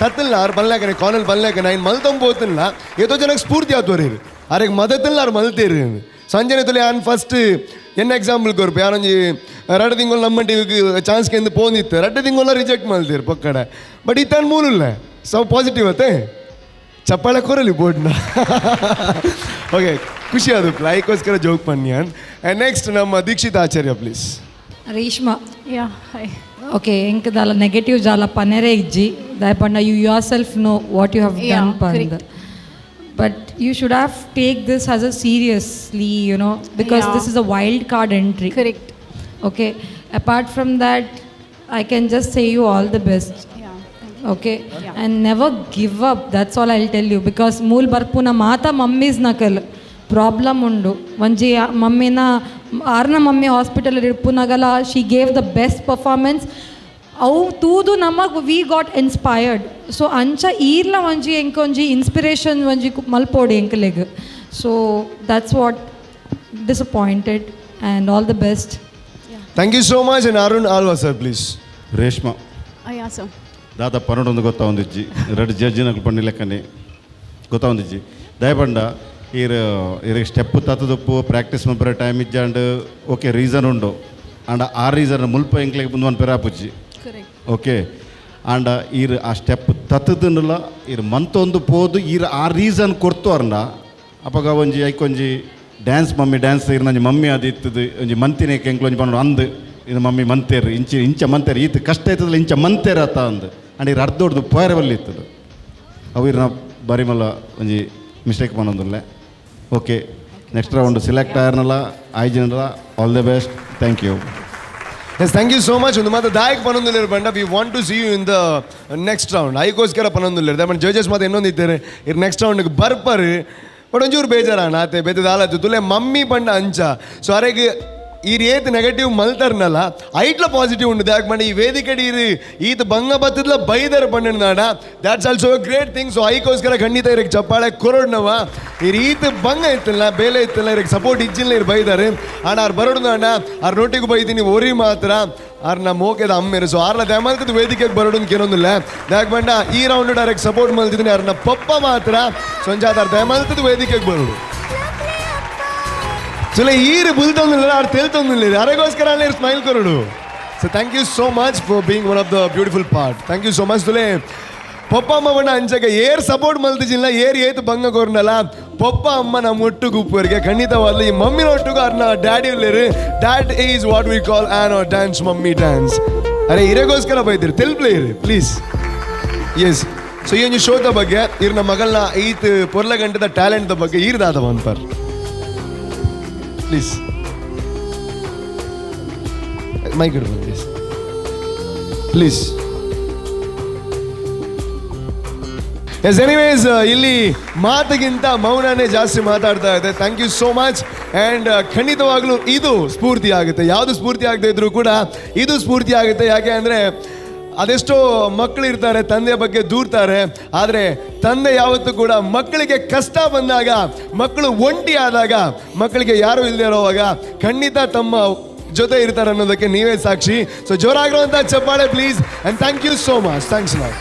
ತತ್ತಲ್ಲ ಆರು ಪಲ್ಲಾಕನೆ ಕಾನಲ್ ಪಲ್ಲಾಕನೆ ಐನ್ ಮಲ್ತಂ ಪೋತಿಲ್ಲ ಏತೋ ಜನಕ್ಕೆ ಸ್ಫೂರ್ತಿ ಆತೋರಿ ಅರೆಗೆ ಮದತಿಲ್ಲ ಆರು ಮಲ್ತೀರಿ. ಸಂಜನೆ ತುಲಿ ಆನ್ ಫಸ್ಟ್ ಎನ್ನ ಎಕ್ಸಾಂಪಲ್ ಕೊರ್ಪು ಯಾರೊಂಜಿ ರಡ್ಡು ತಿಂಗಳು ನಮ್ಮ ಟಿವಿಗೆ ಚಾನ್ಸ್ ಕೆಂದು ಪೋಂದಿತ್ತು ರಡ್ಡು ತಿಂಗಳ ರಿಜೆಕ್ಟ್ ಮಲ್ತೀರಿ ಪಕ್ಕಡೆ ಬಟ್ ಇತ್ತಾನ್ ಮೂಲಲ್ಲ ಸೊ ಪಾಸಿಟಿವ್ ಅತ್ತೆ ಚಪ್ಪಾಳೆ ಕೊರಲಿ ಬೋರ್ಡ್ನ. ಓಕೆ ಖುಷಿ ಅದು ಲೈಕ್ಗೋಸ್ಕರ ಜೋಕ್ ಪನ್ಯಾನ್. ಆ್ಯಂಡ್ ನೆಕ್ಸ್ಟ್ ನಮ್ಮ Dikshit Acharya please. Reshma. Yeah hi. Okay ಎಂಕದಾಲ negative ಜಾಲ ಪನೆರೆ ಇಜ್ಜಿ ದಾಯಪಂಡ you yourself know what you have done ಪಂದ್. But you should have take this as a seriously, you know, because this is a wild card entry. Correct. Okay, apart from that I can just say you all the best. Okay, and never give up, that's all I tell you. Because ಮೂಲ್ ಬರ್ಪುನ ಮಾತಾ mummies ನಕಲ್ problem ಉಂಡು ಒಂಜಿ ಮಮ್ಮಿನ ಆರ್ನ mummy hospital ಇಪ್ಪುನಾಗಲ she gave the best performance. ಅವು ತೂದು ನಮಗೆ we got inspired. So ಅಂಚ ಈರ್ಲ ಒಂಜಿ ಎಂಕೊಂಜಿ ಇನ್ಸ್ಪಿರೇಷನ್ ಒಂಜಿ ಮಲ್ಪೋಡಿ ಎಂಕಲೆಗ್. So that's what disappointed and all the best. Thank you so much. And Arun Alva sir please. Reshma. Yeah sir. ದಾದ ಪನ್ನೊಂದು ಗೊತ್ತಾವೊಂದಿಜ್ಜಿ ರಡ್ಡು ಜಡ್ಜಿನಕುಲು ಪಂಡಿ ಲೆಕ್ಕನೆ ಗೊತ್ತಾವೊಂದಿಜ್ಜಿ ದಯಪಂಡ ಈರ್ ಇರ್ step ತತ್ತದಪ್ಪು practice ಮಲ್ಪರೆ ಟೈಮ್ ಇಜ್ಜಾಂಡ್ ಓಕೆ ರೀಸನ್ ಉಂಡು ಆಂಡ ಆ ರೀಸನ್ ಮುಲ್ಪ ಎಂಕ್ಲೆಗ್ ಮುಂದೆ ಮನ್ಪೆರೆ ಆಪುಜಿ. ಓಕೆ ಆಂಡ ಈರ್ ಆ ಸ್ಟೆಪ್ ತತ್ತದನ್ನುಲ ಈರ್ ಮಂತೊಂದು ಪೋದು ಈರ್ ಆ ರೀಸನ್ ಕೊರ್ತು ಅರ್ಂಡ ಅಪಗ ಒಂಜಿ ಐಕೊಂಜಿ dance mummy dance ಇರ್ನಂಜಿ mummy ಅದು ಇತ್ತದು ಒಂಜಿ ಮಂತಿನೇ ಎಂಕ್ಲೊಂಜಿ ಪನ್ನೊಡು ಅಂದು ಇದು ಮಮ್ಮಿ ಮಂತೇರು ಇಂಚ ಇಂಚ ಮಂತೇರು ಈತ ಕಷ್ಟ ಇತ್ತದಲ್ಲ ಇಂಚ ಮಂತೇರು ಅತ್ತ ಅಂದು ಆಂಡ ಈರ್ ಅರ್ಧೊಡ್ದು ಪೋಯರೆ ಬಲ್ಲಿ ಇತ್ತದು ಅವು ಇರ್ನ ಬರಿಮಲ್ಲ ಒಂಜಿ ಮಿಸ್ಟೇಕ್ ಪನ್ನೊಂದುಲ್ಲೆ. Okay next round select ಆಯರ್ನಲ್ಲ ಆಯ್ಜಿನಲ್ಲ all the best. Thank you. Yes, thank you so much. ಒಂದು ಮಾತು ದಾಯಕ್ ಪನ್ನೊಂದುಲ್ಲೇರು ಬಂಡ we want to see you in the next round. ಐಕೋಸ್ಕರ ಪನ್ನೊಂದುಲ್ಲೇರು ದಯಮಾಡಿ ಜಡ್ಜಸ್ ಮಾತು ಇನ್ನೊಂದು ಇದ್ದಾರೆ ಇರ್ ನೆಕ್ಸ್ಟ್ ರೌಂಡ್ಗೆ ಬರ್ಪರು ಬಟ್ ಒಂಚೂರು ಬೇಜಾರಾಣ ಆತೆ ಬೇತೆ ದಾಲತ್ತು ತುಲೆ ಮಮ್ಮಿ ಪಂಡ ಅಂಚ. ಸೊ ಅರೆಗೆ ಈ ರೇತ್ ನೆಗೆಟಿವ್ ಮಲ್ತರ್ನಲ್ಲ ಐಟ್ಲ ಪಾಸಿಟಿವ್ ಉಂಡು ದಾಯಕ್ ಮಂಡ ಈ ವೇದಿಕೆ ಈರು ಈತ ಬಂಗ ಬತ್ತದ್ಲ ಬೈದರ್ ಪಂಡನಾಡ that's also a great thing. So ಐಕೋಸ್ಕರ ಖಂಡಿತ ಇರಕ್ಕೆ ಚಪ್ಪಾಳೆ ಕೊರಡ್ನವ ಈ ರೀತ ಬಂಗ ಇತ್ತಲ್ಲ ಬೇಲೆ ಇತ್ತಲ್ಲ ಇರಕ್ಕೆ ಸಪೋರ್ಟ್ ಇಜ್ಜಿಲ್ಲ ಇರ್ ಬೈದಾರೆ ಆಣ ಆರ್ ಬರೋಡ್ನಾಣ ಆರ್ ನೋಟಿಗೆ ಬೈತೀನಿ ಒರಿ ಮಾತ್ರ ಆರ್ ನಮ್ಮ ಮೋಕೆದ ಅಮ್ಮೇರು. ಸೊ ಆರ್ಲ ದಯಮಲ್ತದ ವೇದಿಕೆಗೆ ಬರೋಡು ಕೇನೊಂದಿಲ್ಲ ದಾಯಕ್ ಬಂಡ ಈ round direct support ಮಲ್ತಿದ್ದೀನಿ ಆರ್ನ ಪಪ್ಪ ಮಾತ್ರ ಸೊಂಜಾತ ಆರ್ ದಯಮಲ್ತದ ವೇದಿಕೆಗೆ ಬರೋಡು. ಚಲೋ ಈರು ಬುಲ್ತೊಂದಿಲ್ಲ ಆರ್ ತೆಲ್ತೊಂದಿಲ್ಲ ಅರೆಗೋಸ್ಕರ ಅಲ್ಲಿ smile ಕೊರಡು. So thank you so much for being one of the beautiful part. Thank you so much. ತುಲೆ ಪಪ್ಪ ಅಮ್ಮ ಬಣ್ಣ ಅಂಚಗ ಏರ್ ಸಪೋರ್ಟ್ ಮಲ್ತಿಜಿಲ್ಲ ಏರ್ ಏತು ಬಂಗ ಕೋರ್ನಲ್ಲ ಪಪ್ಪ ಅಮ್ಮ ನಮ್ಮ ಒಟ್ಟು ಗುಪ್ಪರಿಗೆ ಖಂಡಿತವಾಗ್ಲು ಈ ಮಮ್ಮಿನ ಒಟ್ಟಿಗೂ ಅವ್ರನ್ನ daddy ಉಳ್ಳೇರು. That is what we call an dance mummy dance. ಅರೆ ಇರೆಗೋಸ್ಕರ ಬೈದಿರಿ ತೆಲ್ಪ್ಲೇ ಇರಿ please. S so ಈ ಒಂದು ಶೋದ ಬಗ್ಗೆ ಇರ್ನ ಮಗಳನ್ನ ಈತ್ ಪೊರ್ಲ ಗಂಟದ ಟ್ಯಾಲೆಂಟ್ ಬಗ್ಗೆ ಈರ್ದಾದ ಪರ್ please mic ಇಡ್ಬೋದು please please. S anyways ಇಲ್ಲಿ ಮಾತಿಗಿಂತ ಮೌನನೇ ಜಾಸ್ತಿ ಮಾತಾಡ್ತಾ ಇದೆ. Thank you so much. And ಖಂಡಿತವಾಗ್ಲೂ ಇದು ಸ್ಫೂರ್ತಿ ಆಗುತ್ತೆ. ಯಾವುದು ಸ್ಫೂರ್ತಿ ಆಗದೆ ಇದ್ರೂ ಕೂಡ ಇದು ಸ್ಫೂರ್ತಿ ಆಗುತ್ತೆ. ಯಾಕೆ ಅಂದರೆ ಅದೆಷ್ಟೋ ಮಕ್ಕಳು ಇರ್ತಾರೆ ತಂದೆಯ ಬಗ್ಗೆ ದೂರ್ತಾರೆ, ಆದರೆ ತಂದೆ ಯಾವತ್ತೂ ಕೂಡ ಮಕ್ಕಳಿಗೆ ಕಷ್ಟ ಬಂದಾಗ, ಮಕ್ಕಳು ಒಂಟಿ ಆದಾಗ, ಮಕ್ಕಳಿಗೆ ಯಾರೂ ಇಲ್ಲದೆ ಇರೋವಾಗ ಖಂಡಿತ ತಮ್ಮ ಜೊತೆ ಇರ್ತಾರೆ ಅನ್ನೋದಕ್ಕೆ ನೀವೇ ಸಾಕ್ಷಿ. ಸೊ ಜೋರಾಗಿರುವಂಥ ಚಪ್ಪಾಳೆ please. And thank you so much. Thanks lot.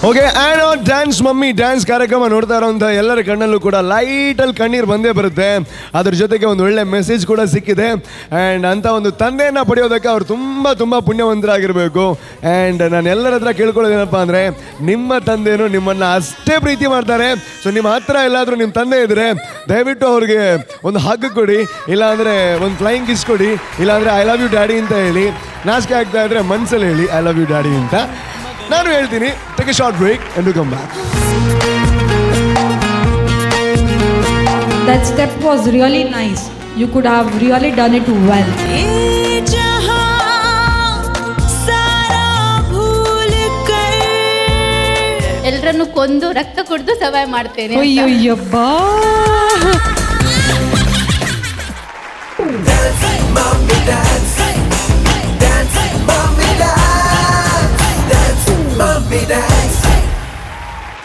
Okay, and dance mummy dance ಕಾರ್ಯಕ್ರಮ ನೋಡ್ತಾ ಇರೋಂಥ ಎಲ್ಲರ ಕಣ್ಣಲ್ಲೂ ಕೂಡ ಲೈಟಲ್ಲಿ ಕಣ್ಣೀರು ಬಂದೇ ಬರುತ್ತೆ. ಅದ್ರ ಜೊತೆಗೆ ಒಂದು ಒಳ್ಳೆ ಮೆಸೇಜ್ ಕೂಡ ಸಿಕ್ಕಿದೆ. ಆ್ಯಂಡ್ ಅಂಥ ಒಂದು ತಂದೆಯನ್ನು ಪಡೆಯೋದಕ್ಕೆ ಅವರು ತುಂಬ ತುಂಬ ಪುಣ್ಯವಂತರಾಗಿರಬೇಕು. ಆ್ಯಂಡ್ ನಾನು ಎಲ್ಲರ ಹತ್ರ ಕೇಳ್ಕೊಳ್ಳೋದೇನಪ್ಪ ಅಂದರೆ, ನಿಮ್ಮ ತಂದೆಯೂ ನಿಮ್ಮನ್ನು ಅಷ್ಟೇ ಪ್ರೀತಿ ಮಾಡ್ತಾರೆ. ಸೊ ನಿಮ್ಮ ಹತ್ರ ಎಲ್ಲಾದರೂ ನಿಮ್ಮ ತಂದೆ ಇದ್ದರೆ ದಯವಿಟ್ಟು ಅವ್ರಿಗೆ ಒಂದು ಹಗ್ ಕೊಡಿ, ಇಲ್ಲಾಂದರೆ ಒಂದು ಫ್ಲೈಯಿಂಗ್ ಕಿಸ್ ಕೊಡಿ, ಇಲ್ಲಾಂದರೆ I love you daddy ಅಂತ ಹೇಳಿ. ನಾಚಿಕೆ ಆಗ್ತಾ ಇದ್ದರೆ ಮನಸ್ಸಲ್ಲಿ ಹೇಳಿ I love you daddy ಅಂತ. ನಾನು ಹೇಳ್ತೀನಿ, take a short break and come back. That step was really nice. You could have really done it well. ಎಲ್ಲರನ್ನು ಕೊಂದು ರಕ್ತ ಕುಡಿದು ಸರ್ವೈವ್ ಮಾಡ್ತೇನೆ. ಅಯ್ಯಯ್ಯಬ್ಬಾ.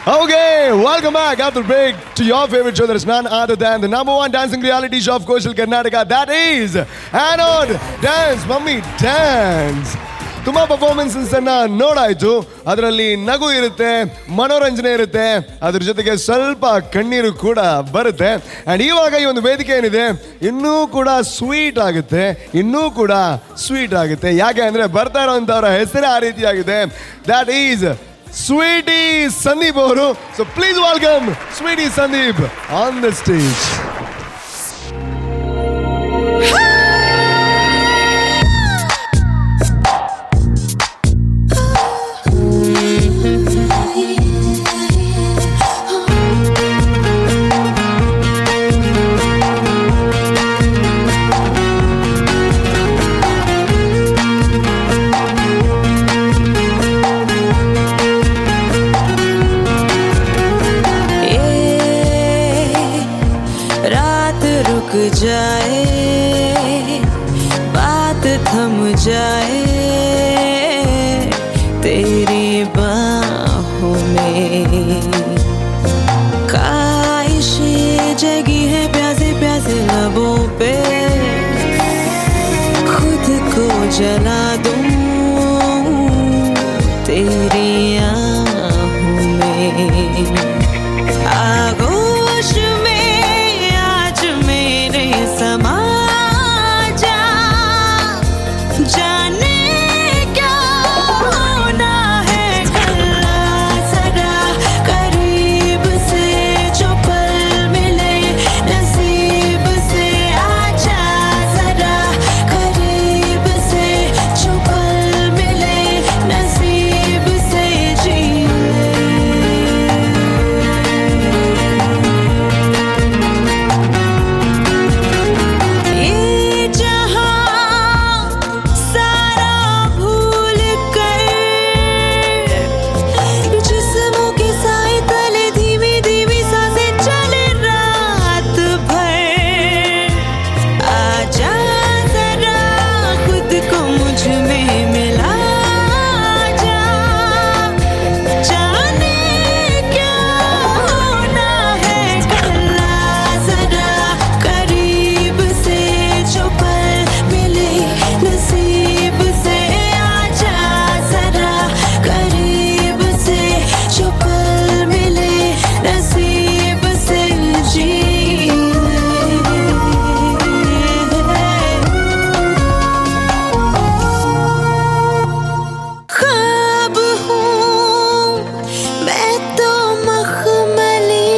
Okay, welcome back after the break to your favorite show that is none other than the number one dancing reality show of Coastal Karnataka. That is Anod Dance Mummy Dance. ತುಂಬ performances ಅನ್ನ ನೋಡಾಯ್ತು. ಅದರಲ್ಲಿ ನಗು ಇರುತ್ತೆ, ಮನೋರಂಜನೆ ಇರುತ್ತೆ, ಅದ್ರ ಜೊತೆಗೆ ಸ್ವಲ್ಪ ಕಣ್ಣೀರು ಕೂಡ ಬರುತ್ತೆ. ಆ್ಯಂಡ್ ಇವಾಗ ಈ ಒಂದು ವೇದಿಕೆ ಏನಿದೆ ಇನ್ನೂ ಕೂಡ ಸ್ವೀಟ್ ಆಗುತ್ತೆ, ಇನ್ನೂ ಕೂಡ ಸ್ವೀಟ್ ಆಗುತ್ತೆ. ಯಾಕೆ ಅಂದರೆ ಬರ್ತಾ ಇರೋವಂಥವ್ರ ಹೆಸರೇ ಆ ರೀತಿಯಾಗಿದೆ. That is Sweety Sandeep ಅವರು. So please welcome Sweety Sandeep on the stage. रात रुक जाए, बात थम जाए, तेरी बाहों में ख्वाहिशें जगी है प्यासे प्यासे लबों पे, खुद को जला दूं तेरी आहों में। आगोश में आज मेरे समा जा, जाने क्या होना है कल, जरा करीब से जो पल मिले नसीब से, आजा जरा करीब से जो पल मिले नसीब से जी ले। ये जहां सारा भूल कर जिस्मों के साए तले धीमी धीमी सांसें चले रात भर, आजा जरा खुद को मुझ में मिला जा, जाने क्या होना है कल, जरा करीब से जो पल मिले नसीब से, आजा जरा करीब से जो पल मिले नसीब से जी ले। ख्वाब हूँ मैं तो मखमली,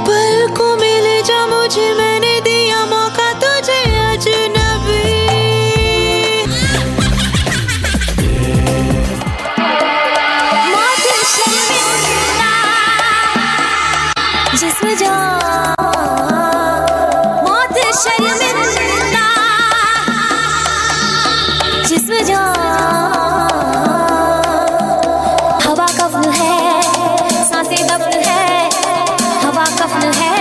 पलकों में ले जा मुझे, मैंने दिया मौका तुझे अजनबी। मौत शर्मिंदा जिस्म जा, मौत शर्मिंदा जिस्म जा, हवा कफन है सांसें दफन है, हवा कफन है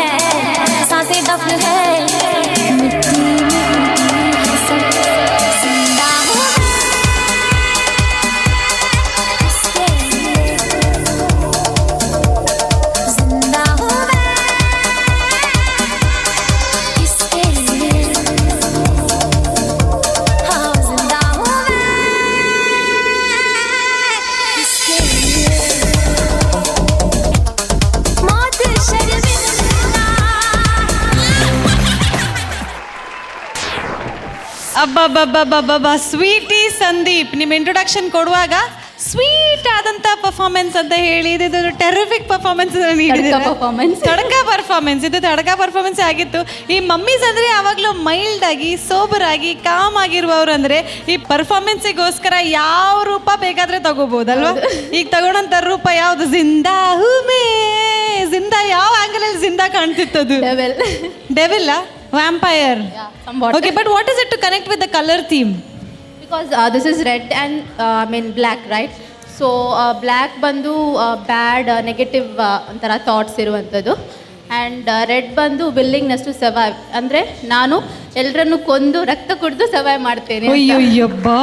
सांसें दफन है, मिट्टी में उनकी कसम जिंदा हूँ मैं उसके लिए, जिंदा हूँ मैं इसके लिए, हाँ जिंदा हूँ मैं इसके लिए। मौत शर्मिंदा। ಅಬ್ಬಬ್ಬಬ್ಬಬ್ಬಬ್ಬ, ಸ್ವೀಟಿ ಸಂದೀಪ್, ನಿಮ್ಮ ಇಂಟ್ರೊಡಕ್ಷನ್ ಕೊಡುವಾಗ ಸ್ವೀಟ್ ಆದಂತ ಪರ್ಫಾರ್ಮೆನ್ಸ್ ಅಂತ ಹೇಳಿ ಇದು terrific performance tadka performance. ತಡಕ performance, ಇದು ತಡಕ ಪರ್ಫಾರ್ಮೆನ್ಸ್ ಆಗಿತ್ತು. ಈ ಮಮ್ಮೀಸ್ ಅಂದ್ರೆ ಯಾವಾಗಲೂ ಮೈಲ್ಡ್ ಆಗಿ, ಸೋಬರ್ ಆಗಿ, ಕಾಮ್ ಆಗಿರುವವರು. ಅಂದ್ರೆ ಈ ಪರ್ಫಾರ್ಮೆನ್ಸಿಗೋಸ್ಕರ ಯಾವ ರೂಪ ಬೇಕಾದ್ರೆ ತಗೋಬಹುದಲ್ವಾ? ಈಗ ತಗೊಂಡಂತ ರೂಪ ಯಾವ್ದು? ಜಿಂದಾ ಹೂ ಮೇ ಜಿಂದಾ. ಯಾವ ಆಂಗಲ್ ಅಲ್ಲಿ ಜಿಂದಾ ಕಾಣ್ತಿತ್ತು ಅದು? Devil, vampire. Somewhat. Okay, but what is it to connect with the color theme? Because this is red and I mean black, right? So black ಬಂದು ಬ್ಯಾಡ್, ನೆಗೆಟಿವ್ ಒಂಥರ ಥಾಟ್ಸ್ ಇರುವಂಥದ್ದು, ಆ್ಯಂಡ್ ರೆಡ್ ಬಂದು willingness to survive. ಅಂದರೆ ನಾನು ಎಲ್ಲರನ್ನು ಕೊಂದು ರಕ್ತ ಕುಡಿದು ಸರ್ವೈವ್ ಮಾಡ್ತೇನೆ ಅಂತ. ಅಯ್ಯಯ್ಯಬ್ಬಾ.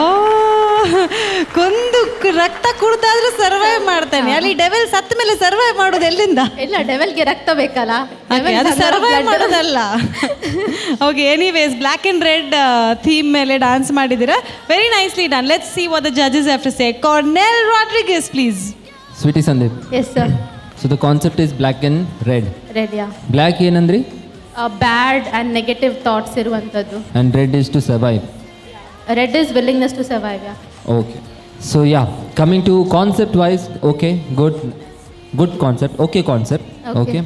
ಕೊಂದು ರಕ್ತ ಕುಡ್ದಾದ್ರೂ ಸರ್ವೈವ್ ಮಾಡ್ತಾನೆ. ಅಲ್ಲಿ ಡೆವೆಲ್ ಸತ್ತ ಮೇಲೆ ಸರ್ವೈವ್ ಮಾಡೋದು ಎಲ್ಲಿಂದ? ಇಲ್ಲ, ಡೆವೆಲ್ಗೆ ರಕ್ತ ಬೇಕಲ್ಲ. ಅದು ಸರ್ವೈವ್ ಮಾಡೋದಲ್ಲ. Okay, anyways, black and red theme ಮೇಲೆ ಡಾನ್ಸ್ ಮಾಡಿದ್ದೀರಾ. Very nicely done. Let's see what the judges have to say. Cornell Rodrigues, please. Sweety Sandeep. Yes sir. So the concept is black and red. Red, yeah. Black ಏನಂದ್ರಿ? Bad and negative thoughts ಇರುವಂಥದ್ದು. And red is to survive. Red is willingness to survive, yeah. Okay, so yeah, coming to concept wise, okay, good, good concept, okay concept. Okay. Okay,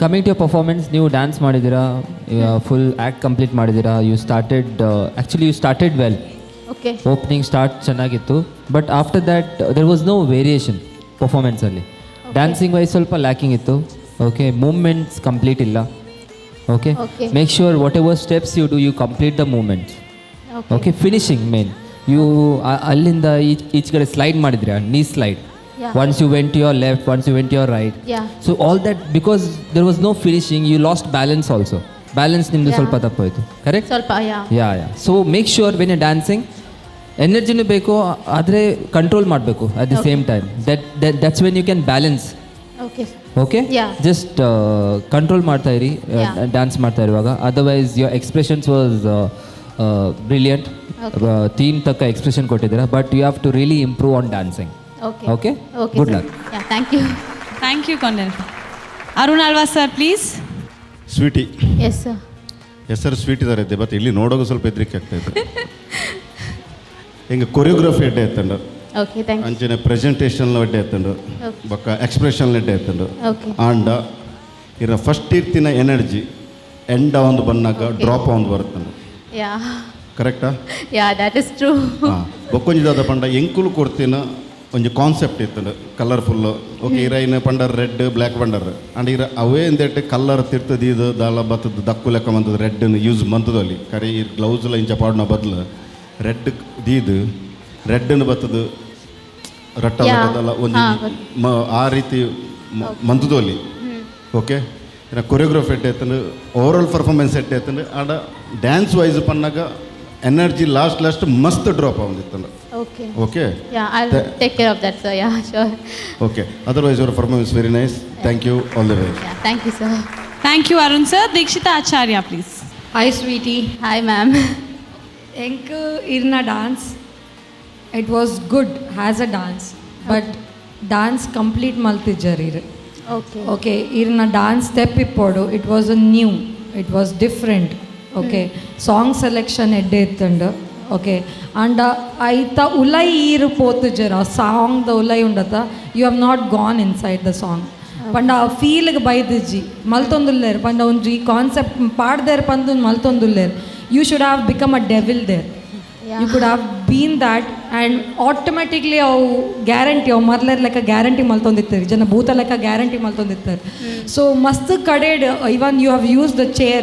coming to performance, ನೀವು dance ಮಾಡಿದ್ದೀರಾ, full act complete ಮಾಡಿದ್ದೀರಾ. You started, actually you started well. Opening start ಚೆನ್ನಾಗಿತ್ತು, but after that there was no variation ಪರ್ಫಾರ್ಮೆನ್ಸಲ್ಲಿ. Dancing wise ಸ್ವಲ್ಪ lacking ಇತ್ತು. Okay, movements complete ಇಲ್ಲ. Okay. Okay. Make sure whatever steps you do, you complete the movements. Okay, finishing main. You ಅಲ್ಲಿಂದ each ಕಡೆ slide ಮಾಡಿದ್ರಿ, ನೀ slide. Once you went your left, once you went your right. So all that, because there was no finishing, you lost balance also. Balance ನಿಮ್ಮದು ಸ್ವಲ್ಪ ತಪ್ಪಾಯಿತು, correct? ಸ್ವಲ್ಪ, yeah. Yeah, so make sure when you dancing, ಎನರ್ಜಿನೂ ಬೇಕು, ಆದರೆ control ಮಾಡಬೇಕು at the same time. That's when you can balance. Okay. Yeah. Just control ಮಾಡ್ತಾ ಇರಿ dance ಮಾಡ್ತಾ ಇರುವಾಗ. Otherwise your expressions was brilliant. Theme ತಕ್ಕ ಎಕ್ಸ್ಪ್ರೆಷನ್ ಕೊಟ್ಟಿದ್ದೀರಾ, but you have to really improve on dancing. Okay. Okay. Okay. Good luck. Yeah, thank you. Thank you, Cornell. Arun Alva sir, please. Sweety. Yes sir. ಹೆಸರು sweet ಇದ್ದಾರೆ ಇದ್ದೆ, but ಇಲ್ಲಿ ನೋಡೋಕೆ ಸ್ವಲ್ಪ ಹೆದರಿಕೆ ಆಗ್ತಾ ಇದೆ. ಹಿಂಗೆ ಕೊರಿಯೋಗ್ರಫಿ ಎಡ್ಡೆ ಎತ್ತಂಡು. Okay, thank you. ಅಂಚನೆ ಪ್ರೆಸೆಂಟೇಷನ್ ಎಡ್ಡೆ ಎತ್ತಂಡು. ಬೊಕ್ಕ ಎಕ್ಸ್ಪ್ರೆಷನ್ ಎಡ್ಡೆ ಎತ್ತಂಡು. ಆಂಡ ಇರ ಫಸ್ಟ್ ಇರ್ತಿನ ಎನರ್ಜಿ ಎಂಡ ಒಂದು ಬನ್ನಾಗ ಡ್ರಾಪ್ ಒಂದು ಬರುತ್ತಂಡು. ಕರೆಕ್ಟಾ? Yeah, that is true. ಹಾಂ, ಬೊಕ್ಕೊಂಜಿದಾದ ಪಂಡ ಎಂಕುಲು ಕೊಡ್ತಿನ ಒಂಜಿ ಕಾನ್ಸೆಪ್ಟ್ ಇತ್ತಂಡು, ಕಲರ್ಫುಲ್. ಓಕೆ, ಇರ ಇನ್ನು ಪಂಡರ್ ರೆಡ್ ಬ್ಲ್ಯಾಕ್ ಪಂಡರ್ ಅಂಡ್ ಇರ ಅವೇ ಎಂದೆಟ್ ಕಲ್ಲರ್ ತಿರ್ತದ ಇದು ದಾಲ ಬತ್ತದ ದಕ್ಕು ಲೆಕ್ಕ ಮಂತದ ರೆಡ್ ಯೂಸ್ ಮಂತದ ಅಲ್ಲಿ ಕರೆ ಈ ಗ್ಲೌಸ್ ಎಲ್ಲ ಇಂಚ ಪಾಡುನ ಬದಲು ರೆಡ್ ದೀದು ರೆಡ್ನ ಬತ್ತದ ರಟ್ಟ ಲೆಕ್ಕದಲ್ಲ ಒಂಜಿ ಆ ರೀತಿ ಮಂತದ ಅಲ್ಲಿ. ಓಕೆ, ಇನ್ನು ಕೊರಿಯೋಗ್ರಫಿ ಎಡ್ಡೆ ಎತ್ತಂಡು, ಓವರಾಲ್ ಪರ್ಫಾರ್ಮೆನ್ಸ್ ಎಡ್ಡೆ ಎತ್ತಂಡು. ಆಂಡ ಡ್ಯಾನ್ಸ್ ವೈಸ್ ಪನ್ನಾಗ ಎನರ್ಜಿ ಲಾಸ್ಟ್ ಲಾಸ್ಟ್ ಮಸ್ತ್ ಡ್ರಾಪ್ ಆವೊಂದಿತ್ತಂಡು. Okay. Yeah, I take care of that sir. Yeah, sure. Okay, otherwise your performance very nice. Thank you, all the best. Yeah, thank you sir. Thank you, Arun sir. Dikshita Acharya, please. Hi Sweety. Hi ma'am. ಎಂಕ್ ಇರ್ನ dance it was good has a dance, but dance complete ಮಲ್ತಿಜ್ಜರ್ ಇರ್. Okay, ಇರ್ನ dance step ಇಪ್ಪೋಡು, it was a new, it was different. Okay, song selection ಎಡ್ಡೆ ಇತ್ತಂಡು. Okay, and ಐತ ಉಲೈ ಈರು ಪೋತುಜರ್, ಆ song the ಉಲೈ ಉಂಡತ, you have not gone inside the song. ಪಂಡ ಆ ಫೀಲ್ಗೆ ಬೈದಿಜ್ಜಿ ಮಲ್ತೊಂದುಲ್ಲೇರು, ಪಂಡ ಒಂಜಿ concept ಪಾಡ್ದೇರ್ ಪಂದು ಮಲ್ತೊಂದುಲ್ಲೇರು. You should have become a devil there. You could have been that and automatically ಅವು guarantee, ಅವು ಮರ್ಲರ್ ಲೆಕ್ಕ ಗ್ಯಾರಂಟಿ ಮಲ್ತೊಂದಿತ್ತಾರೆ, ಜನ ಭೂತ ಲೆಕ್ಕ ಗ್ಯಾರಂಟಿ ಮಲ್ತೊಂದಿತ್ತಾರೆ. ಸೊ ಮಸ್ತ್ ಕಡೆಡ್ even you have use the chair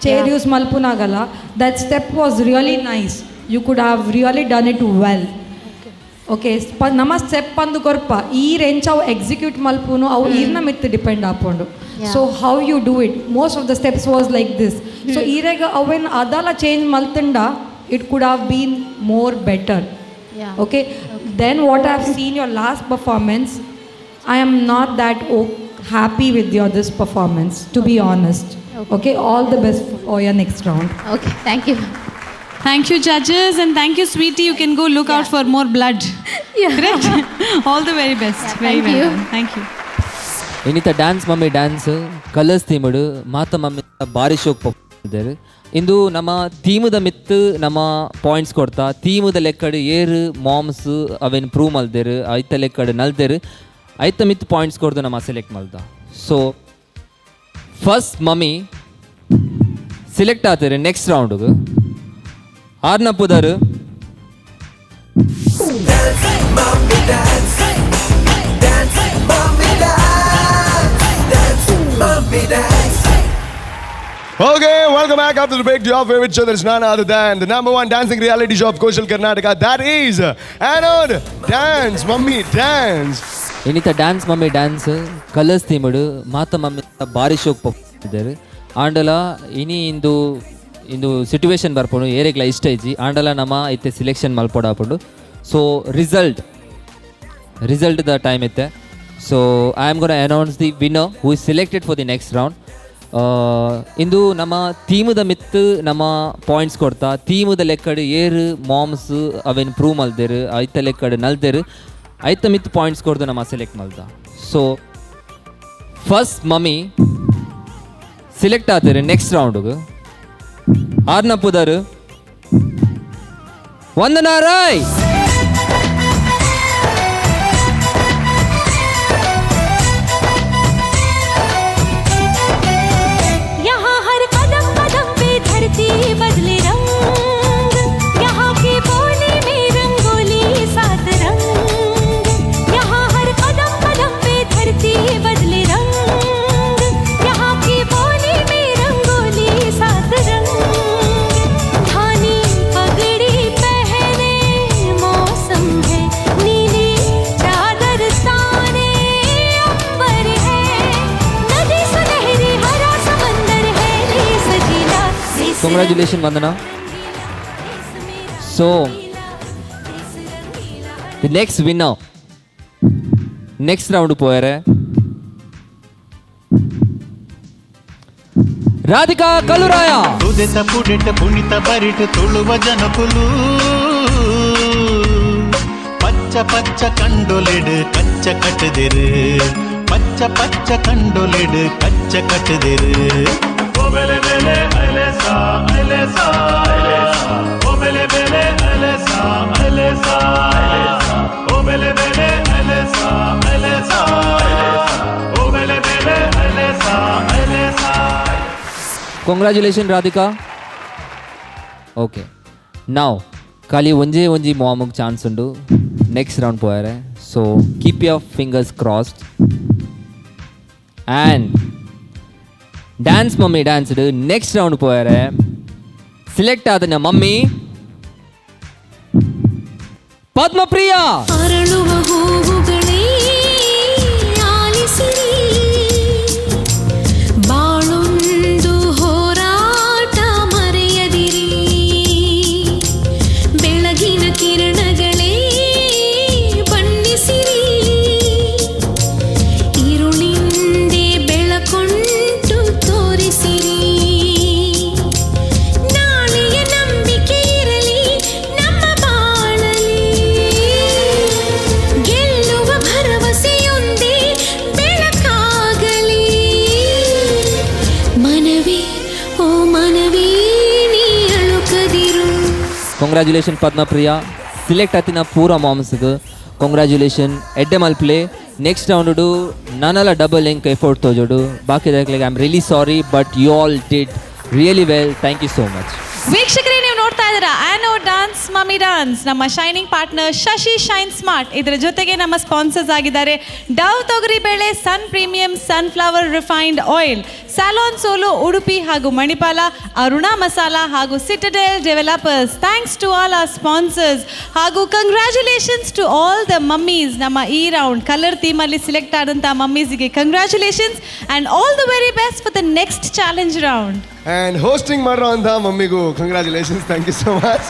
chair use ಮಲ್ಪುನಾಗಲ್ಲ, that step was really nice. You could have really done it well. Okay, ನಮ್ಮ step ಅಂದು ಕೊರ್ಪ ಈ ರೆಂಚ್ ಅವು ಎಕ್ಸಿಕ್ಯೂಟ್ ಮಲ್ಪುನು ಅವು ಈರ್ನ ಮಿತ್ ಡಿಪೆಂಡ್ ಆಪುಂಡು. So how you do it, most of the steps was like this. So ಈರೆಗ ಅವೇನು ಅದೆಲ್ಲ change ಮಲ್ತಂಡ it could have been more better. Okay, then what I have seen your last performance, I am not that happy with your this performance, to be honest. Okay, all the best for your next round. Okay, thank you. Thank you, judges, and thank you, sweetie. You can go look out for more blood. Correct? All the very best. Very thank well you. done. Thank you. ಇನ್ನಿತ dance mummy dance colours ಥೀಮಡು ಮಾತ mummy ಬಾರಿ ಶೋಕ್ ಇದ್ದಾರೆ. ಇಂದು ನಮ್ಮ ಥೀಮದ ಮಿತ್ತು ನಮ್ಮ points ಕೊಡ್ತಾ ಥೀಮದ ಲೆಕ್ಕಡು ಏರು moms ಅವೇನು prove ಮಲ್ದೇರು, ಐತ ಲೆಕ್ಕಡು ನಲ್ದೇರು, ಐತ ಮಿತ್ತು ಪಾಯಿಂಟ್ಸ್ ಕೊಡ್ದು ನಮ್ಮ ಸೆಲೆಕ್ಟ್ ಮಲ್ದ. So first mummy select ಆತಾರೆ ನೆಕ್ಸ್ಟ್ ರೌಂಡ್ಗೆ ಆರ್ನ ಪುದರು. Okay, welcome back after the break to your favorite show. That is none other than the number one dancing reality show of Coastal Karnataka. That is Anod Dance Mummy Dance. ಇನ್ನಿತ dance mummy dance colours ಥೀಮಡು ಮಾತ mummy ಬಾರಿ ಶೋಕ್ ಇದ್ದಾರೆ. ಆಂಡಲ ಇನಿ ಇಂದು ಇಂದು situation ಬರ್ಪುಂಡು ಏರೆಗ್ಲ ಇಷ್ಟ ಇಜ್ಜಿ ಆಂಡಲ ನಮ ಇತ್ತೆ ಸಿಲೆಕ್ಷನ್ ಮಲ್ಪೊಡಾಪುಂಡು. ಸೊ ರಿಸಲ್ಟ್ ರಿಸಲ್ಟ್ the time ಇತ್ತೆ. So I am gonna announce the winner who is selected for the next round. ಇಂದು ನಮ್ಮ ಥೀಮದ ಮಿತ್ತು ನಮ್ಮ ಪಾಯಿಂಟ್ಸ್ ಕೊಡ್ತಾ ಥೀಮದ ಲೆಕ್ಕಡ್ ಏರು ಮಾಮ್ಸ್ ಅವೇನು ಪ್ರೂವ್ ಮಲ್ದೇರು ಐತ ಲೆಕ್ಕಡ್ ನಲ್ದೇರು ಐತ ಮಿತ್ ಪಾಯಿಂಟ್ಸ್ ಕೊಡ್ದು ನಮ್ಮ ಸೆಲೆಕ್ಟ್ ಮಲ್ದ. ಸೊ ಫಸ್ಟ್ ಮಮ್ಮಿ ಸಿಲೆಕ್ಟ್ ಆತಾರೆ ನೆಕ್ಸ್ಟ್ ರೌಂಡ್ಗೆ ಆರ್ನ ಪುದರ್ ವಂದನಾ ರಾಯ್. यहाँ हर कदम कदम पे धरती बदले रंग, यहाँ की बोली में रंगोली सात रंग। यहाँ हर कदम कदम पे धरती बदले रंग, यहाँ की बोली में रंगोली सात रंग। धानी पगड़ी पहने मौसम है, नीली चादर ताने अंबर है। नदी सुनहरी हरा समंदर है रे सजीला। Congratulation Vandana. So the next winner next round ಪೋಯರೆ Radhika Kalluraya. ತುದೆತ ಪುಡೆಟ ಪುಣಿತ ಬರಿಟ್ ತುಳುವ ಜನಕುಲು ಪಚ್ಚ ಪಚ್ಚ ಕಂಡೊಲೆಡು ಕಚ್ಚ ಕಟ್ಟದಿರು ಪಚ್ಚ ಪಚ್ಚ ಕಂಡೊಲೆಡು ಕಚ್ಚ ಕಟ್ಟದಿರು. ಓ ಬೆಲೆ ಬೆಲೆ ಐಲೇಸಾ ಐಲೇಸಾ ಓ ಬೆಲೆ ಬೆಲೆ ಐಲೇಸಾ ಐಲೇಸಾ ಓ ಬೆಲೆ ಬೆಲೆ ಐಲೇಸಾ ಐಲೇಸಾ ಓ ಬೆಲೆ ಬೆಲೆ ಐಲೇಸಾ ಐಲೇಸಾ. ಕಂಗ್ರ್ಯಾಚುಲೇಷನ್ ರಾಧಿಕಾ. ಓಕೆ ನಾವು ಖಾಲಿ ಒಂಜೇ ಒಂಜಿ ಮಾಮುಗ್ ಚಾನ್ಸ್ ಉಂಡು ನೆಕ್ಸ್ಟ್ ರೌಂಡ್ ಪೋಯರೆ. So keep your fingers crossed and dance mummy danced next round ಪೋಯರೆ select ಆದನ ಮಮ್ಮಿ ಪದ್ಮಪ್ರಿಯಾ. ಅರಳುವ ಹೂವುಗಳೇ ಆಲಿಸಿರಿ, ಬಾಳೊಂದು ಹೋರಾಟ ಮರೆಯದಿರಿ. ಬೆಳಗಿನ ಕಿರಣಗಳೇ ಬಣ್ಣಿಸಿರಿ, ಇರುಳಿಂದೆ ಬೆಳಕೊಂಟು ತೋರಿಸಿರಿ. ನಾಳೆಯ ನಂಬಿಕೆ ಇರಲಿ ನಮ್ಮ ಬಾಳಲಿ, ಗೆಲ್ಲುವ ಭರವಸೆಯೊಂದೇ ಬೆಳಕಾಗಲಿ. ಮನವಿ ಓ ಮನವಿ ನೀ ಅಳುಕದಿರು. ಕಂಗ್ರ್ಯಾಚುಲೇಷನ್ ಪದ್ಮಪ್ರಿಯಾ. ಸಿಲೆಕ್ಟ್ ಆತಿನ ಪೂರ ಮಾಮ್ಸ್ಗ್ ಕಂಗ್ರ್ಯಾಚುಲೇಷನ್. ಎಡ್ಡೆ ಮಲ್ಪ್ಲೆ ನೆಕ್ಸ್ಟ್ ರೌಂಡ್ ನನಲ ಡಬಲ್ ಎಂಕ್ ಎಫೋರ್ಟ್ ತೋಜೋಡು. ಬಾಕಿ I am really sorry but you all did really well. Thank you so much. ವೀಕ್ಷಕರೇ, ನೀವು ನೋಡ್ತಾ ಇದ್ದೀರಾ ಆನೋ ಡಾನ್ಸ್ ಮಮ್ಮಿ ಡಾನ್ಸ್. ನಮ್ಮ shining partner Shashi shine smart, ಇದರ ಜೊತೆಗೆ ನಮ್ಮ ಸ್ಪಾನ್ಸರ್ಸ್ ಆಗಿದ್ದಾರೆ ಡವ್ ತೊಗರಿ ಬೇಳೆ, Sun premium sunflower refined oil, salon solo Udupi ಹಾಗೂ ಮಣಿಪಾಲ, ಅರುಣಾ ಮಸಾಲಾ ಹಾಗೂ Citadel developers. Thanks to all our sponsors ಹಾಗೂ congratulations to all the mummies. ನಮ್ಮ ಈ ರೌಂಡ್ ಕಲರ್ ಥೀಮಲ್ಲಿ ಸೆಲೆಕ್ಟ್ ಆದಂಥ ಮಮ್ಮೀಸ್ಗೆ congratulations and all the very best for the next challenge round. And hosting ಮಾಡಿರೋಂಥ ಮಮ್ಮಿಗೂ congratulations. Thank you so much.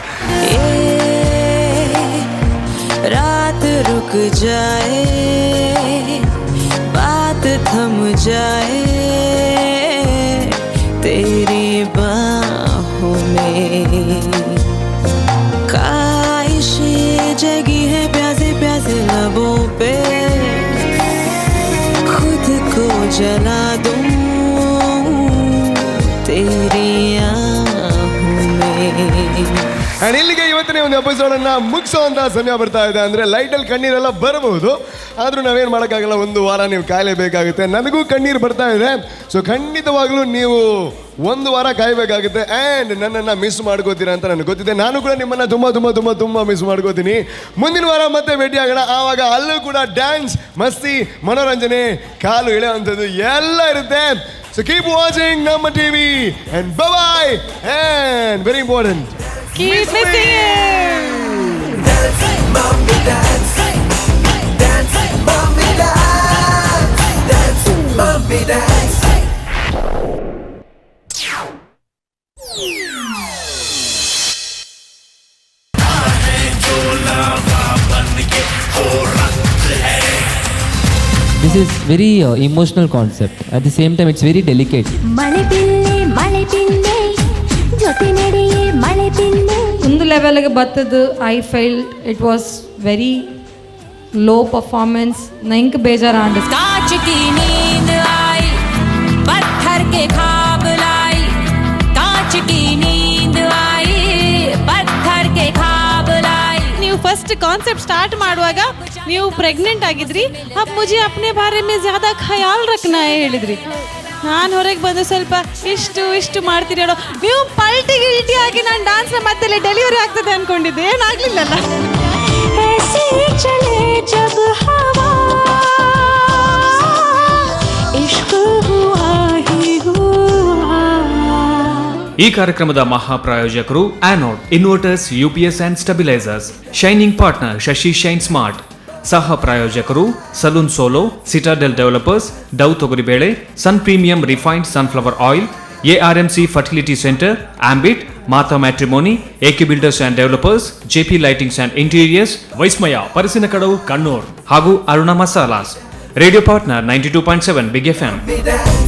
रात रुक जाए, बात थम जाए, तेरी बाहों में ख्वाहिशें जगी है प्यासे प्यासे लबों पे, खुद को जला दूं तेरी आहों में. ಆ್ಯಂಡ್ ಇಲ್ಲಿಗೆ ಇವತ್ತಿನ ಒಂದು ಎಪಿಸೋಡನ್ನು ಮುಗಿಸೋವಂಥ ಸಮಯ ಬರ್ತಾ ಇದೆ. ಅಂದರೆ ಲೈಟಲ್ಲಿ ಕಣ್ಣೀರೆಲ್ಲ ಬರಬಹುದು, ಆದರೂ ನಾವೇನು ಮಾಡೋಕ್ಕಾಗಲ್ಲ, ಒಂದು ವಾರ ನೀವು ಕಾಯಲೇಬೇಕಾಗುತ್ತೆ. ನನಗೂ ಕಣ್ಣೀರು ಬರ್ತಾ ಇದೆ. ಸೊ ಖಂಡಿತವಾಗ್ಲೂ ನೀವು ಒಂದು ವಾರ ಕಾಯಬೇಕಾಗುತ್ತೆ ಆ್ಯಂಡ್ ನನ್ನನ್ನು ಮಿಸ್ ಮಾಡ್ಕೋತೀರಾ ಅಂತ ನನಗೆ ಗೊತ್ತಿದೆ. ನಾನು ಕೂಡ ನಿಮ್ಮನ್ನು ತುಂಬ ತುಂಬ ತುಂಬ ತುಂಬ ಮಿಸ್ ಮಾಡ್ಕೋತೀನಿ. ಮುಂದಿನ ವಾರ ಮತ್ತೆ ಭೇಟಿಯಾಗೋಣ. ಆವಾಗ ಅಲ್ಲೂ ಕೂಡ ಡ್ಯಾನ್ಸ್, ಮಸ್ತಿ, ಮನೋರಂಜನೆ, ಕಾಲು ಎಳೆಯುವಂಥದ್ದು ಎಲ್ಲ ಇರುತ್ತೆ. ಸೊ ಕೀಪ್ ವಾಚಿಂಗ್ ನಮ್ಮ TV and bye and very important, Keep missing it. Dance, mommy, dance. Dance, mommy, dance. Dance, mommy, dance. This is very emotional concept. At the same time, it's very delicate. ಮಳೆ ಬಿಲ್ಲೆ, ಮಳೆ ಬಿಲ್ಲೆ, ಜೊತೆ ನಡೆಯೇ ಮಳೆ ಬಿಲ್ಲೆ. ಒಂದು ಲೆವೆಲ್ಗೆ ಬತ್ತದು I felt it was very low performance. ನಂಗೆ ಬೇಜಾರಾಂಡ್. कांच की नींद आई, पत्थर के ख्वाब लाई। कांच की नींद आई, पत्थर के ख्वाब लाई। ನೀವು ಫಸ್ಟ್ ಕಾನ್ಸೆಪ್ಟ್ ಸ್ಟಾರ್ಟ್ ಮಾಡುವಾಗ ನೀವು ಪ್ರೆಗ್ನೆಂಟ್ ಆಗಿದ್ರಿ. "अब मुझे अपने बारे में ज़्यादा ख़याल रखना है" ಹೇಳಿದ್ರಿ. ನಾನು ಹೊರಗೆ ಬಂದು ಸ್ವಲ್ಪ ಇಷ್ಟು ಇಷ್ಟು ಮಾಡ್ತೀರಿ ಹೇಳೋ, ನೀವು ಪಲ್ಟಿ ಗಿಲ್ಟಿ ಆಗಿ ನಾನು ಡಾನ್ಸ್ ಮತ್ತೆ ಡೆಲಿವರಿ ಆಗ್ತದೆ ಅನ್ಕೊಂಡಿದ್ದೆ. ಏನಾಗ್ಲಿಲ್ಲಲ್ಲ? ऐसे चले जब हवा, इश्क हुआ ही हुआ। ಈ ಕಾರ್ಯಕ್ರಮದ ಮಹಾಪ್ರಾಯೋಜಕರು Anode Inverters, UPS and Stabilizers. Shining partner Shashi Shine Smart. ಸಹ ಪ್ರಾಯೋಜಕರು salon solo, Citadel developers, Dove ತೊಗರಿಬೇಳೆ, Sun Premium Refined Sunflower Oil, ARMC Fertility Centre, Ambit, Mata Matrimony, AK Builders and Developers, JP Lightings and Interiors, Vismaya Parassinikkadavu, Kannur ಹಾಗೂ Aruna masalas. Radio partner 92.7 Big FM. Dance.